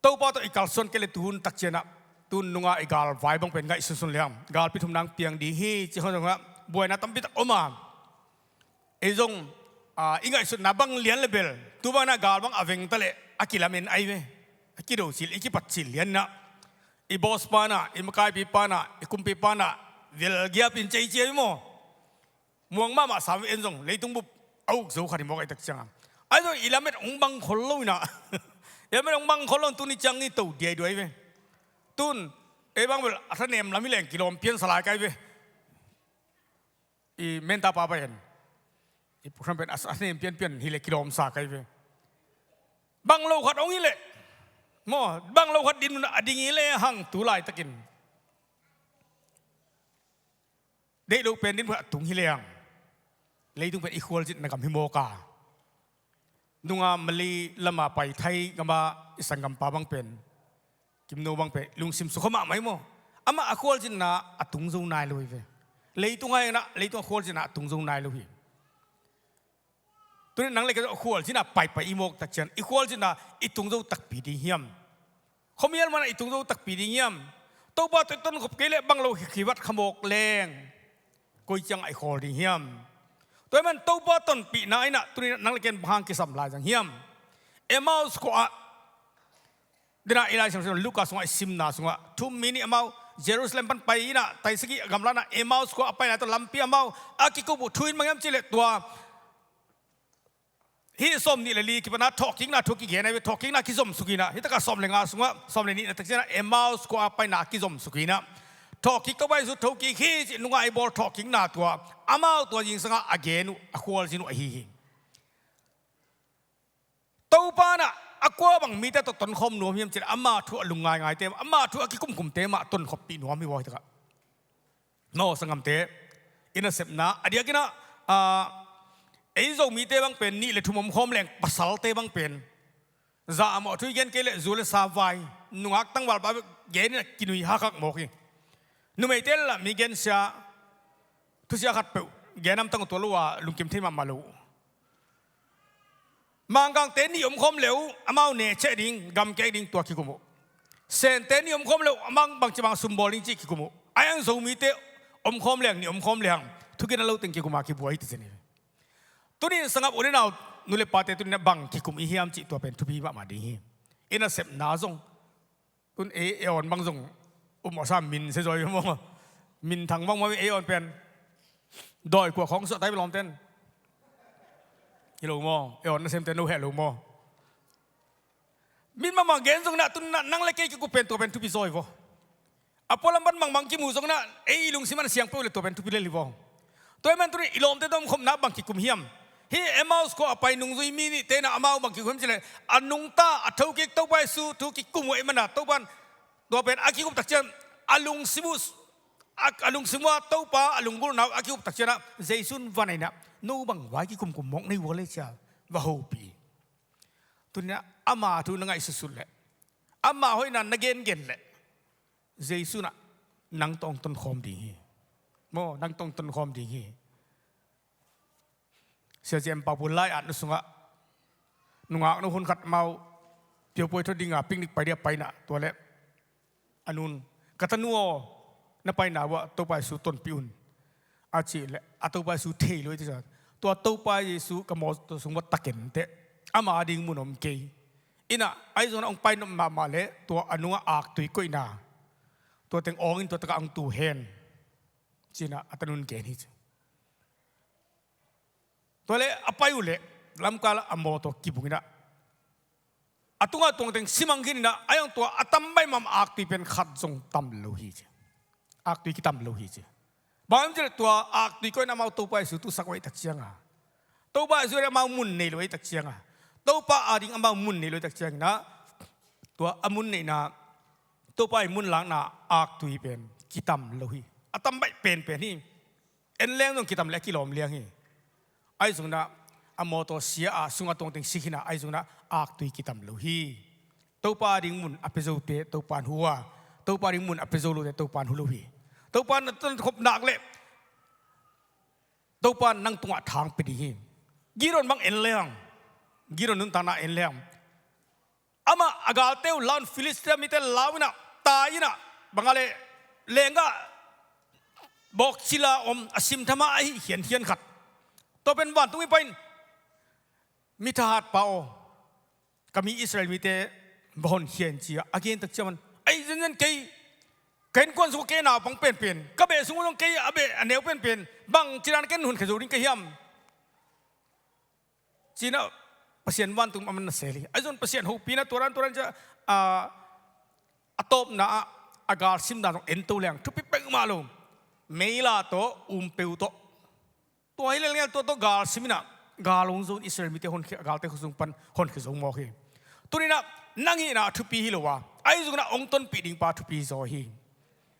Topa tawh i kalsuan kei le tuhun tak ciangah, tun nunga i galvai bang pen ngaihsunsun leng, galpi thum nang piang ding hi cih hong zongah buaina tampi tak om a. Ei zong, a, i ngaihsutna bang lian le bel, tu bangin ah gal bang a veng ta leh a kilamen ai ve. A kido cil, i kipat cil lian inah, i boss pa inah, i makaipi pa inah, i kumpi pa inah velgiap in cei cia i maw. Muang mahmah sa ve en zong, leitung bup a uk zo khat i mawk ai tak ciangah, ai zong i lamet hong bang khol lo inah. I lamet hong bang khol lo in tuni ciang i to diaiduai ve. Tun ei bang bel a thanem lam hi leng kilawm piansa lai kai ve. I menta pa pen, i program pen a, a nem pianpian hi le kilawmsa kai ve. Bang lo khat hong hi leh maw, bang lo khat din a ding hi le hang tu laitakin deih loh pen din khat a tung hi le hang, leitung pen i khualzinna gam hi mawk a. Nunga Malay lama pai, Thai gama i sanggampa bang pen, Kimno bang pen lungsim sukha mahmah hi maw. Amah a khualzinna a tung zo nai lo hi ve. Leitung ah inah, leitung a khualzinna a tung zo nai lo hi. Tuni nang le kei zong a khualzinna paipai i mawk tak ciang i khualzinna i tung zo takpi ding hiam? Khuamial manah i tung zo takpi ding hiam? Topa tawh i tonkhop kei leh bang lo hi khivat kha mawk leng koi ciangah i khawl ding hiam? Tua hi man Topa tonpihna inah tuni nang le ken bang hang kisam lai zang hiam? Emmaus khua-ah, dinah i Lai Siangtho Luka sungah i simna sungah thu mi nih amau Jerusalem pan pai inah, taisakih gamla inah Emmaus khua a pai lai tawh lampi amau a kikup uh. Thu in bang hiam cih leh tua hih sawm nih le li kipatna thawhkikna thu kigen ai ve. Thawhkikna kizomsuk inah, hih takah sawm le nga sungah, sawm le nihna tak ciangah Emmaus khua a paina kizomsuk inah, thawhkik Topa Jesu thokik hi cih nungah i bawl thawhkikna tua, amau tua zingsangah a gen uh, a khualzin uh ahi hi. Topa inah a kua bang mite tawh tonkhawm nuam hiam cih leh ama thu a lungngaingaite, ama thu a kikumkumte mah tonkhawppih nuam hi vaw hi takah. Maw sanggamte, i nasepna a diakin ah, a, ei Zomite bang pen nih le thum omkhawm leng, pasalte bang pen za a mawh thu i gen kei leh zu le sa vai, nungak tangval pa gen inah kinui hakhak mawk hi. Numeite lah mi gensia, thusia khatpeuh gen hamtang uh, tua lo a lungkim thei mahmah lo uh. Mangkangte nih omkhawm le uh, amau nehcheh ding, gamkek ding, tua kikum uh. Sente nih omkhawm le uh, amau bangci bang sumbawl ding cih kikum uh. Ai ang Zomite omkhawm leng, nih omkhawm leng, thugin a lo teng kikum a kibuai hi ta cin hi. Tuni in sangap u le nau, Nu le pate tuni-in ah bang kikum i hiam cih tua pen thupi mahmah ding hi. I nasepna zong tun ei, ei awn bang zong um awsa min se zaw i maw. Minthang bang maw ei awn pen. Dawi kua khawng suah tai lawmten. Hi lo maw? Ei awn nasemte no heh lo maw? Min mahmah gen zong na tun na nang le kei kikup pen tua pen thupi zaw i vaw. A pualam pan mangbang kimu zong na ei i lungsim an siang peuh le tua pen thupi lel i vaw. Tua ahih man tuni i lawmte tawh omkhopna bang kikum hiam? Hih Emmaus khua a pai nungzui mi nihte na amau bang kikum hiam cih leh a nungta a thokik Topa Jesu thu kikum uh ahih man a Topa in tua pen a kikup tak ciang a lungsim uh a, a lungsim uh a Topa a lunggulhna uh a kikup tak ciang a Jesu in va na in ah no bang vai kikumkum mawk na hi ua le ci-a va hopih. Tuni-in ah ama thu na ngaihsutsut leh ama hoihna na gengen leh Jesu in ah nang tawh hong tonkhawm ding hi. Maw, nang tawh hong tonkhawm ding hi. Sia J M Paupu lai-at nu sungah nungaknu hun khat amau Piopuai thaw dinga picnic pai ding a pai in ah tua leh a nu'n, "Ka tanu aw, na paina uah Topa Jesu tonpih un," a cih leh a Topa Jesu thei lo hi ci a. "Tua Topa Jesu ka mawtaw sung uah tak kei inteh, ama ading mun om kei. In ah ahi zongin ah hong pai nop mahmah leh tua a nungah aktui koihna tua teng awng in tua takah hong tu hen," ci-in ah a tanu'n gen hi ci. Tua leh a pai uh leh lamkal ah a mawtaw kibung in ah a tungah tuang teng simang khin in ah, a hiang tua a tam baih mahmah aktui pen khat zong tam lo hi ci. Aktui kitam lo hi ci. Bang hiam cih leh tua aktui koihna amau Topa Jesu tusak uh ahih tak ciang a, Topa Jesu leh amau mun nei lo ahih tak ciang a, Topa ading amau mun nei lo ahih tak ciangin ah tua a mun neihna, Topa ii mun lakna aktui pen kitam lo hi. A tam baih penpen hi. En leng zong kitam leh a kilawm liang hi. Ahi zongin ah a mawtaw sia a, sungah tuang teng si khin a, ahi zongin ah aktui kitam lo hi. Topa ading mun a pia zote Topa in hu a, Topa ading mun a pia zo lote Topa in hu lo hi. Topa in a tonkhop nak leh Topa in nang tungah thang pia ding hi. Gideon bang en leng, Gideon nuntakna en leng, amah a galte uh lau in Filistia mite lau in ah, tai in ah, bang a leh lenggah bawkcil a om a simtham a ahi khiankhian khat, tua pen vantung ii pai in, "Mi thahatpa aw, ka mi Israel mite va honkhia in," ci-a a gen tak ciang a, "Ei, zenzen kei, ka innkuan sungah kei naupang penpen, ka beh sungah zong kei a beh a neu penpen, bangci dan a ken honkhia zo ding ka hiam?" ci-in ah Pasian vantung a man na sel hi. Ahi zongin Pasian hopihna tua dan tua dan ci-a, a, a tawpna ah a galsim dan zong en to leng thupi peuhmah lo. Meila tawh, umpeu tawh, tua hi lel ngel tua tawh galsim in ah gal hong zo in Israel mite honkhia, galte khua sung pan honkhia zo mawk hi. Tuni-in ah nang hihna thupi hi lo a, ahi zongin ah hong tonpih ding pa thupi zaw hi.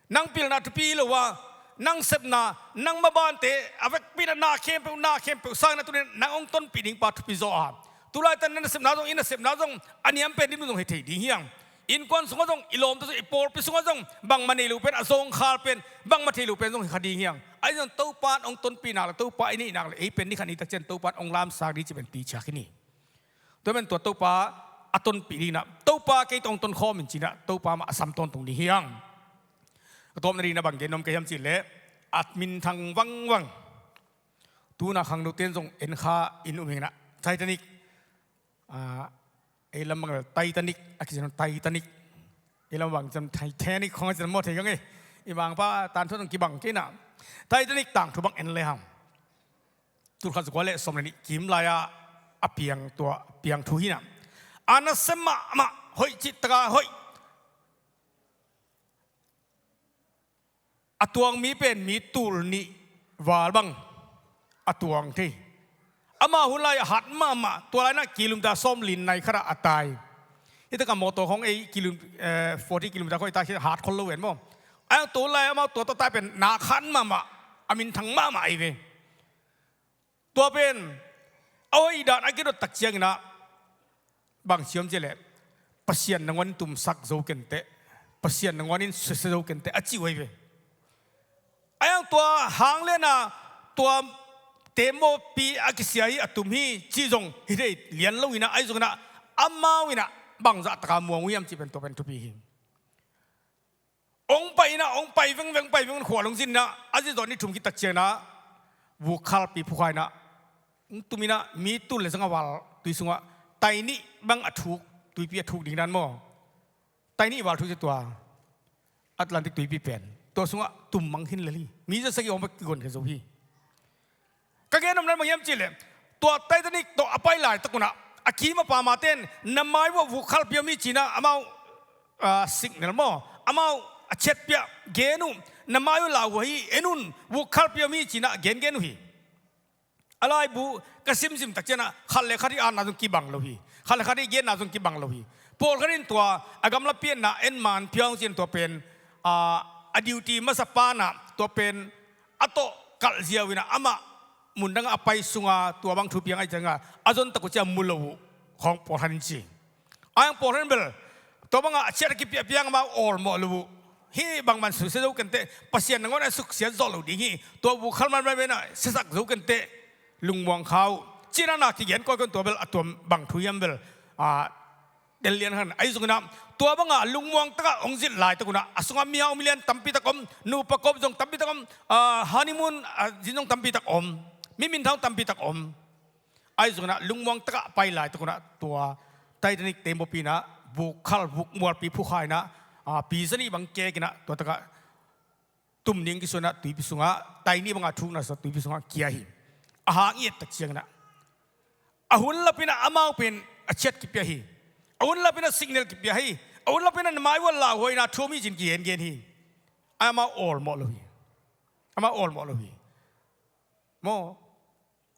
Nang pilna thupi hi lo a, nang sepna, nang mabante a vekpi in ah na khempeuh, na khempeuh sangin ah tuni-in ah nang hong tonpih ding pa thupi zaw a, tulaitak na nasepna zong, i nasepna zong a niam pen dim zong hi thei ding hi hang. Innkuan sungah zong, i lawmte sungah, i pawlpi sungah zong bangmah nei lo pen, a zawngkhal pen, bangmah thei lo pen zong hi kha ding hi hang. Ahi zongin Topa in hong tonpih nak leh, Topa i neih nak leh ei pen ni khat ni tak ciang Topa in hong lamsak ding cih pen pi ciak hi ni. Tua pen tua Topa a tonpih ding in ah, "Topa, kei tawh hong tonkhawm in," ci-in ah Topa mah a sam tawntung ding hi hang. Ka tawpna ding in ah bang gen nuam ka hiam cih leh, a minthang vangvang, tu-in ah khangnote in zong en kha in um hi in ah, Titanic, a, ei lam bang leh Titanic a kici, Titanic, ei lam bang ciang Titanic khawng a ci maw, thei keng e. I bang pa tangthu zong kibang kei in ah, Titanic tangthu bang en le hang. Tulkhat zakua le sawm le nih kim lai-a a piang, tua piang thu hi in ah, a nasia mahmah, hoih cih tak a hoih, a tuang mi pen mi tul nih val bang a tuang thei. Amah hun lai-ah hat mahmah, tua lai-in ah kilometer sawmli nai khat ah a tai. Hih tak a mawtaw khawng ei kilom-, eh, forty kilometer khawng ei tai khin hat khol lo ven maw. A tua lai-ah amah tua tawh tai pen nak hat mahmah, a minthang mahmah ahi ve. Tua pen a hoih dan a kidot tak ciangin ah, bang ci hiam cih leh, "Pasian nangawn in tumsak zo kei inteh, Pasian nangawn in susia zo kei inteh," a ci uh ahi ve. A hiang tua hang lian a, tua teembaw pi a kisia hi, a tum hi cih zong hi thei lian lo in ah, ahi zongin ah amau in ah bangzah tak a muang uh hiam cih pen tua pen thupi hi. Hong pai in ah, hong pai vengveng, pai vengveng, khua hong zin in ah, a zin zawh ni thum khit tak ciangin ah, vuk khalpi phukha in ah, Hong tum in ah mi tul le zang a val tui sungah tai nih bang a thuk, tuipi a thuk ding dan maw. Tai nih val thuk ci tua Atlantic tuipi pen tua sungah tum mang khin lel hi. Mi za sagih hong va kigon khe zo hi. Ka gen nopna bang hiam cih leh tua Titanic tawh a pai laitak un ah a kim a pam a ten na mai uah vuk khalpi om hi ci-in ah amau, ah, signal maw, amau a chiat piak gen uh, na mai uh lauhuai hi, en un, vuk khalpi om hi ci-in ah gengen uh hi. A laibu ka simsim tak ciangin ah khat le khat i atna zong kibang lo hi. Khat le khat i genna zong kibang lo hi. Pawlkhat in tua a gamlapi etna en man phiang ci-in tua pen, ah, a duty masa pa in ah tua pen a tawh kalh ziau in ah amah mundang a pai sungah tua bang thu piang ahih ciangin ah a zon tak uh ciang mu lo uh khawng pawlkhat in ci. A hang pawlkhat in bel tua bangah a chiat a kipiak piang amau awlmawh lo uh. Hih bangmah in susia zo kenteh, Pasian nangawn a suksiat zawh lo ding hi. Tua vuk khal manman ven ah siasak zo kenteh, lungmuang kha uh. Ci-in ah na kigen kawikawi in tua bel a tuam bang thu hiam bel, ah, del lian khan. Ahi zongin ah tua bangah lungmuang takah hong zin laitak un ah a sungah mihau milian tampi tak om, nupa kop zong tampi tak om, ah, honeymoon, ah, zin zong tampi tak om, mi minthang tampi tak om. Ahi zongin ah lungmuang takah pai laitak un ah tua Titanic tembaw pi in ah vuk khal, vuk mualpi phukha in ah, ah, pi za nih bang kek in ah tua takah tum ding kisuan ah tuipi sungah, tai nih bangah thukna sungah tuipi sungah kia hi. A hang i et tak ciangin ah a hun lap in ah amau pen a chiat kipia hi. A hun lap in ah signal kipia hi. A hun lap in ah na mai uah lauhuai in ah thu om hi ci-in kigengen hi. Amau awlmawh lo hi. Amau awlmawh lo hi. Maw,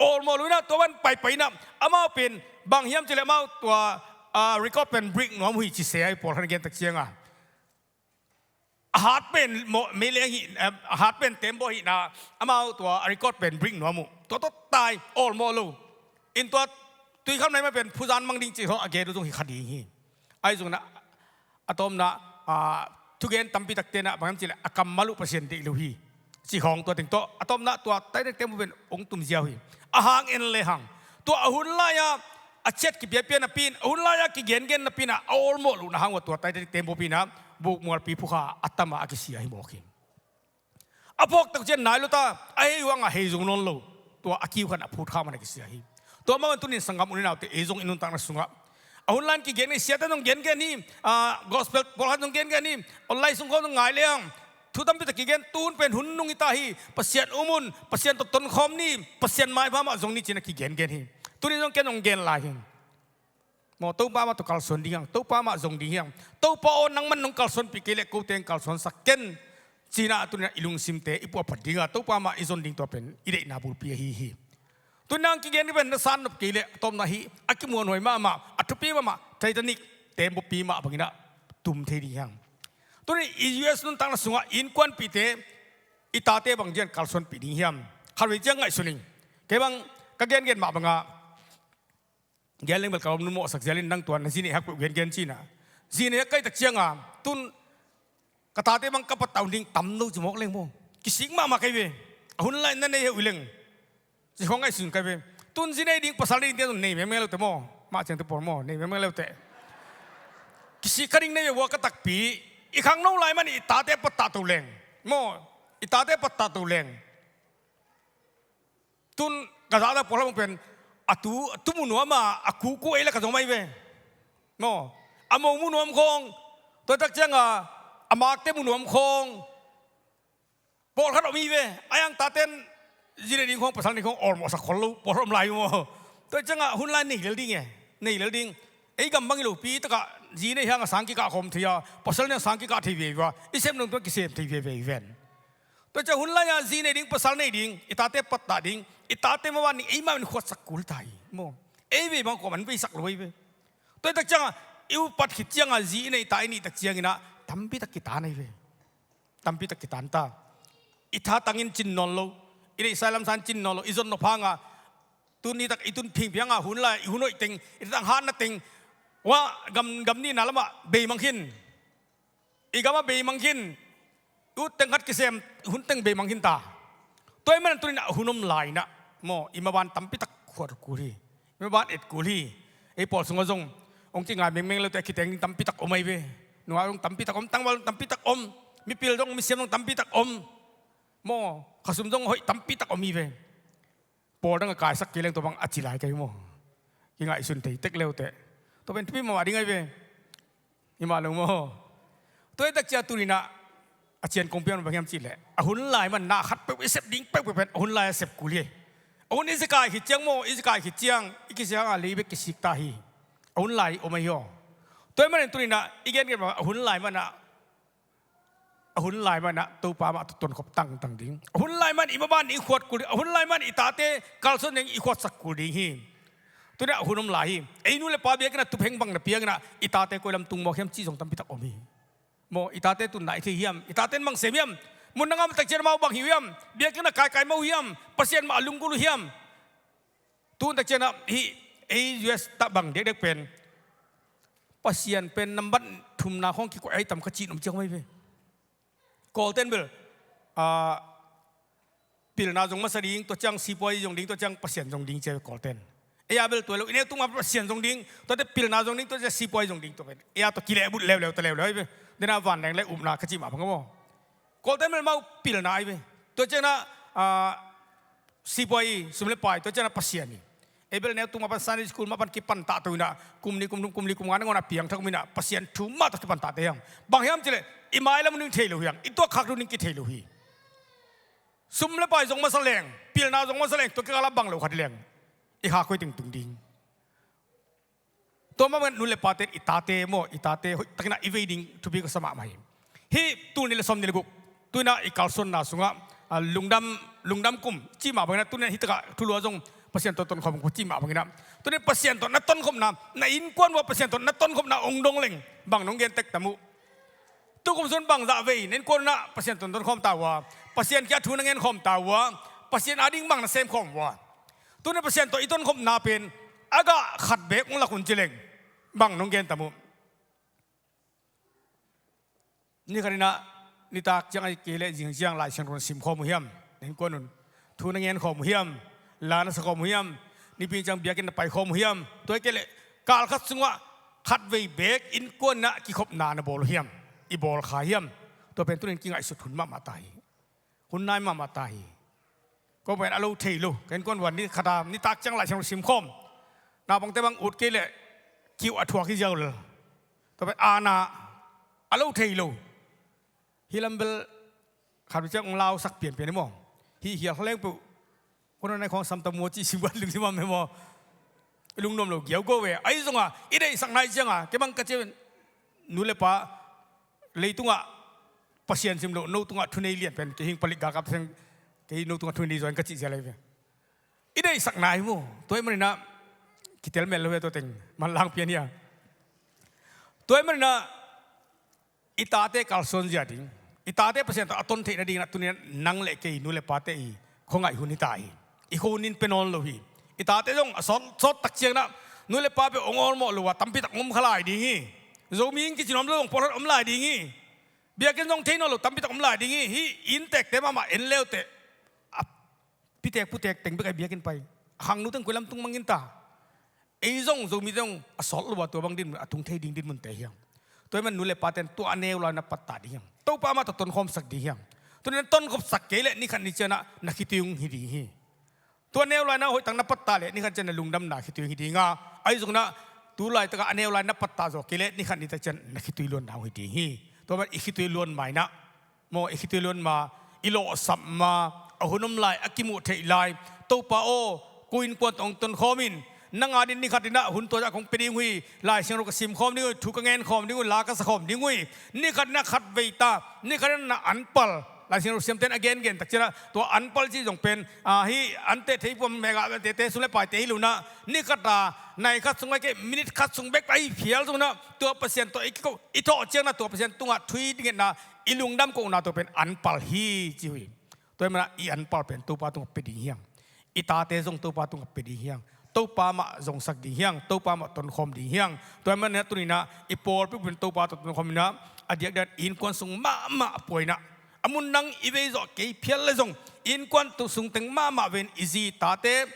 awlmawh lo in ah tua bang paipai in ah amau pen bang hiam cih leh amau tua, ah, record pen break nuam uh hi ci se a, i pawlkhat in gen tak ciangin ah a hat pen mawh, meileng hi, eh, a hat pen tembaw hi in ah amau tua a record pen break nuam uh. Tua tawh tai, awlmawh lo. In tua tui khal nai mah pen phuzan mang ding cih khawng a gen uh zong hi kha ding hi. Ahi zongin ah a tawpna, ah, thugen tampi takte in ah bang hiam cih leh a kammal uh Pasian deih lo hi. Cih khawng tua teng tawh a tawpna tua Titanic tembaw pen hong tum ziau hi. A hang en le hang tua a hun lai-a a chiat kipiapia napi in, a hun lai-a kigengen napi in ah a awlmawh lohna hang uah tua Titanic tembaw pi in ah vuk mualpi phukha a tam a a kisia hi mawk hi. A phawk tak ciang nai lo ta, a hei uh hang a hei zo nawn lo. Tua a kiu khan a phut kha man a kisia hi. Tua mah bang tuni in sanggam u le naute, ei zong i nuntakna sungah a hun lai-in kigen hi, siate zong gengen hi, ah, gospel pawlkhat zong gengen hi, online sung khawng zong ngai le hang thu tampi tak kigen, tu hun pen hun nung hi ta hi, Pasian um un, Pasian tawh tonkhawm ni, Pasian maipha mah zong ni ci-in a kigengen hi. Tuni zong ken zong gen lai hi. Maw, Topa mah tawh kalsuan ding hi hang, Topa mah zong ding hi hang. Topa aw, nangman nong kalsuanpih kei leh kote in kalsuansak ken, ci-in ah tuni-in ah i lungsimte i puahphat ding a, Topa mah i zon ding tua pen i deihna bulpi ahi hi. Tuni-in ah hong kigen ding pen na san nop kei leh a tawpna hi, a kimuanhuai mahmah, a thupi mahmah Titanic tembaw pi mah bangin ah tum thei ding hi hang. Tuni-in i U S nuntakna sungah innkuanpihte i tate bang ciang kalsuanpih ding hiam? Khatvei ciang ngaihsun ing. Kei bang ka gengen mah bangah gen leng bel ka lawm nunmawhsak zial in, nang tua na zi neih hak peuh gengen ci-in ah. Zi neih hak ka hih tak ciangin tu-in ka tate bang ka pattah uh ding tam lo ci mawk leng maw, kisik mahmah ka hi ve. A hun lai-in na nei heuh hi leng ci khawng ngaihsun ka hi ve. Tu-in zi nei ding, pasal nei ding te zong nei mengmeng leuteh maw, mah ciangte pawl maw, nei mengmeng leuteh. Kisik kha ding nei ve ua ka takpi. I khangno lai manin i tate pattah to leng maw, i tate pattah to leng. Tu-in ka zahtak pawlkhat bang pen a tu, a tu mu nuam a, a kuku ei leh ka zong mah hi ve. Maw, a mo mu nuam khawng, tua tak ciangin a makte mu nuam khawng pawlkhat om hi ve. Ahi hang tate in zi nei ding khawng, pasal nei khawng awlmawhsak khol lo pawlkhat om lai hi maw. Tua ciangin hun lai nei lel ding e, nei lel ding. Ei gam bang hi lopi takah zi nei hang a sang kikah khawm thei a, pasal nei a sang kikah thei veve a, i sem dong tua kisem thei veve hi ven. Tua ciang hun lai-ah zi nei ding, pasal nei ding, i tate pattah ding, i tate maban ding, eimah in khuatsak kul ta hi maw. Ei vei bang khuam an veisak lo hi ve. Tua hi tak ciangin i upat khit ciangin zi i nei ta i nih tak ciangin ah tampi tak kitan ahi ve. Tampi tak kitan ta. I tha tangin cin nawn lo, i neihsa lamsa in cin nawn lo, i zon nop hangin tuni tak i tun phingphing hangin hun lai i hun hoih teng, i tang hatna teng, wah, gam, gam nihna lamah beimang khin. I gamah beimang khin, ut teng khat kisem, hun teng beimang khin ta. Tua ahih manin tunin a hun om lai-in ah maw, i maban tampi tak khuat kul hi. I maban et kul hi. Ei pawl sungah zong hong kingai mengmeng leuteh a kiteng ding tampi tak om ahi ve. Nungak zong tampi tak om, tangval zong tampi tak om, mipil zong misiam zong tampi tak om. Maw, khasum zong hoih tampi tak om hi ve. pawl dang a kaisak kei leng tua bang a ci lai ka hi maw. Kingaihsun thei tek leuteh. Tua pen thupi mahmah ding ahi ve. Hi mah lo maw. Tua hi tak ciang tuni-in ah a cian kong piak bang hiam cih leh, a hun lai man na khat peuh i sep ding peuhpeuh pen a hun lai a sep kul hi. A hun i zekai khit ciang maw, i zekai khit ciang i kisiang a lei bek kisik ta hi. A hun lai om ahi aw. Tua hi manin tuni-in ah i gen gen bang a hun lai man ah, a hun lai man ah Topa mah tawh tonkhop tangtang ding. A hun lai man i maban i khuat kul ding. A hun lai man i tate kalsuan ding i khuatsak kul ding hi. Tuni-in ah a hun om lai hi. Ei nu le pa biakinn ah thupheng bang na piak in ah i tate koi lam tung mawk hiam cih zong tampi tak om hi. Maw, i tate tunna i thei hiam? I tate in bang sem hiam? Mun dang a om tak ciang amau bang hi uh hiam? Biakinn ah kaikai mah uh hiam? Pasian mah a lunggulh uh hiam? Tu-in tak ciang ah hih ei U S ah bang dekdek pen Pasian pen nambat thumna khawng kikoih ahi tam ka cih nuam ciang mai ve. Kawlte'n bel, ah, pilna zong masa ding, tua ciang sipuai zong ding, tua ciang Pasian zong ding ci a ve Kawlte'n. Ei a bel tua lo, i neu tung mah Pasian zong ding, tuate pilna zong ding, tua ciang sipuai zong ding, tua pen ei a tawh kilehbulh leuleu ta leuleu hi ve. Dena vanleng le upna ka cih mah bang maw. Kawlte'n bel amau pilna ahi ve. Tua ciang ah, ah, sipuai, sum le pai, tua ciang ah Pasian hi. Ei bel neu tung mah pan Sunday school mah pan kipan ta to in ah, kum nih, kum thum, kum li, kum nga nangawn ah piangthak om in ah, Pasian thu mah tawh kipan tate hi hang. Bang hiam cih leh i mailam ding thei lo hi hang, i tuahkhak ding kithei lo hi. Sum le pai zong masa leng, pilna zong masa leng, tua kikal ah bang lo khat hi leng i kha koi teng tung ding. Tua mah bangin nu le pate in i tate maw, i tate hoihtakin ah i vei ding thupi ka sa mahmah hi. Hih tul nih le sawmnih le guk, tu-in ah i kalsuanna sungah, ah, lungdam, lungdam kum cih mah bangin ah, tu-in ah hih takah thulu ah zong Pasian tawh tonkhawm kum cih mah bangin ah, tu-in ah Pasian tawh na tonkhopna, na innkuan uh ah Pasian tawh na tonkhopna hong dong leng bang nong gen tek tam uh? Tukum sun bangzah vei na innkuan un ah Pasian tawh na tonkhawm ta uh a, Pasian kiang thu na ngen khawm ta uh a, Pasian ading bang na sem khawm uh a? Tu-in ah Pasian tawh i tonkhopna pen a gah khat beek hong lak un ci leng bang nong gen tam uh? Ni khat in ah nitak ciang ahih kei leh zing ciang Lai Siangtho na sim khawm uh hiam? Na innkuan un thu na ngen khawm uh hiam? La na sa khawm uh hiam? Nipi ciang biakinn na pai khawm uh hiam? Tua ahih kei leh kal khat sungah khat vei beek innkuan in ah kikhopna na bawl uh hiam? I bawl kha hiam? Tua pen tu-in kingaihsut hun mahmah ta hi. Hun nai mahmah ta hi. Ko pen a lo thei lo. Ka innkuan uh a ni khat a nitak ciang Lai Siangtho sim khawm, naupangte bang ut kei leh kiu a thuak hi ziau lel. Tua pen a na a lo thei lo. Hih lam bel khat ciang hong lausak pianpian hi maw. Hih hial kha leng peuh, ko na nai khawng sam ta maw cih sim vat lungsim a om hi maw. I lungnuam lo giaugo ve. Ahi zongah i deihsakna hi ciangah kei bang ka ci a, nu le pa, leitungah Pasian sim loh no tungah thunei lian pen kei hing palik galkap theng, kei no tungah thunei zaw in ka cih zia lai ve. I deihsakna hi maw. Tua ahih manin ah kitel mel lo hi a, tua teng manlang pian hi a. Tua ahih manin ah i tate kalsuan zia ding, i tate Pasian tawh a ton theih nadingin ah tu-in ah nang le kei nu le pate i khuangaih hun hi ta hi. I khuahun in pia nawn lo hi. I tate zong a sawt, sawt tak ciangin ah nu le pa bek hong awlmawh lo a tampi tak hong om kha lai ding hi. Zomi inn kici nuam lo zong pawlkhat om lai ding hi. Biakinn zong thei nawn lo tampi tak om lai ding hi. Hih inntekte mahmah en leuteh a pitek putek teng bek a biakinn pai. A khangno teng koi lam tung mang in ta. Ei zong Zomite zong a sawt lo a tua bang dinmun a tung thei ding dinmunte hi hang. Tua ahih man nu le pate in tua a neu lai na pattah ding hi hang. Topa mah tawh tonkhawmsak ding hi hang. Tua na tonkhopsak kei leh ni khat ni ciangin ah na khitui hong hi ding hi. Tua neu lai na hoihtak na pattah leh ni khat ciang na lungdamna khitui hong hi ding a, ahi zongin ah tu laitakah a neu lai na pattah zawh kei leh ni khat ni tak ciang na khitui luanna hong hi ding hi. Tua bang i khitui luan ma in ah, maw, i khitui luan ma, i lawhsap ma, a hun om lai, a kimuh theih lai, Topa aw, ko innkuan tawh hong tonkhawm in, nang adingin ni khat in ah hun tua zah kong pia ding uh hi, Lai Siangtho ka sim khawm ding uh hi, thu ka ngen khawm ding uh hi, la ka sa khawm ding uh hi, ni khat in ah khat vei ta, ni khat in ah na anpal, Lai Siangtho siamte in a gengen tak ciangin ah tua anpal cih zong pen, ah, hih an teh thei puam mega tete sum le paite hi lo in ah, ni khat a, nai khat sung bek, minute khat sung bek a hi phial zongin ah, tua Pasian tawh i kiko, i thawh ciangin ah tua Pasian tungah thu i ngetna, i lungdam kohna tua pen anpal hi ci uh hi. Tua ahih man ah i anpal pen Topa tungah pia ding hi hang. I tate zong Topa tungah pia ding hi hang. Topa mah zongsak ding hi hang. Topa mah tonkhawm ding hi hang. Tua ahih man ah tuni in ah i pawlpi pen Topa tawh tonkhawm in ah, a diakdiak i innkuan sung mahmah a pua in ah, a mun dang i vei zawh kei phial leh zong i innkuan sung teng mahmah vei in i zi tate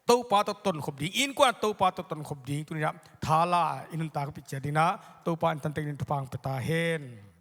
Topa tawh tonkhop ding, i innkuan Topa tawh tonkhop ding tuni in ah thala i nuntak a picing dingin ah Topa in tan teng dingin thupha hong pia ta hen.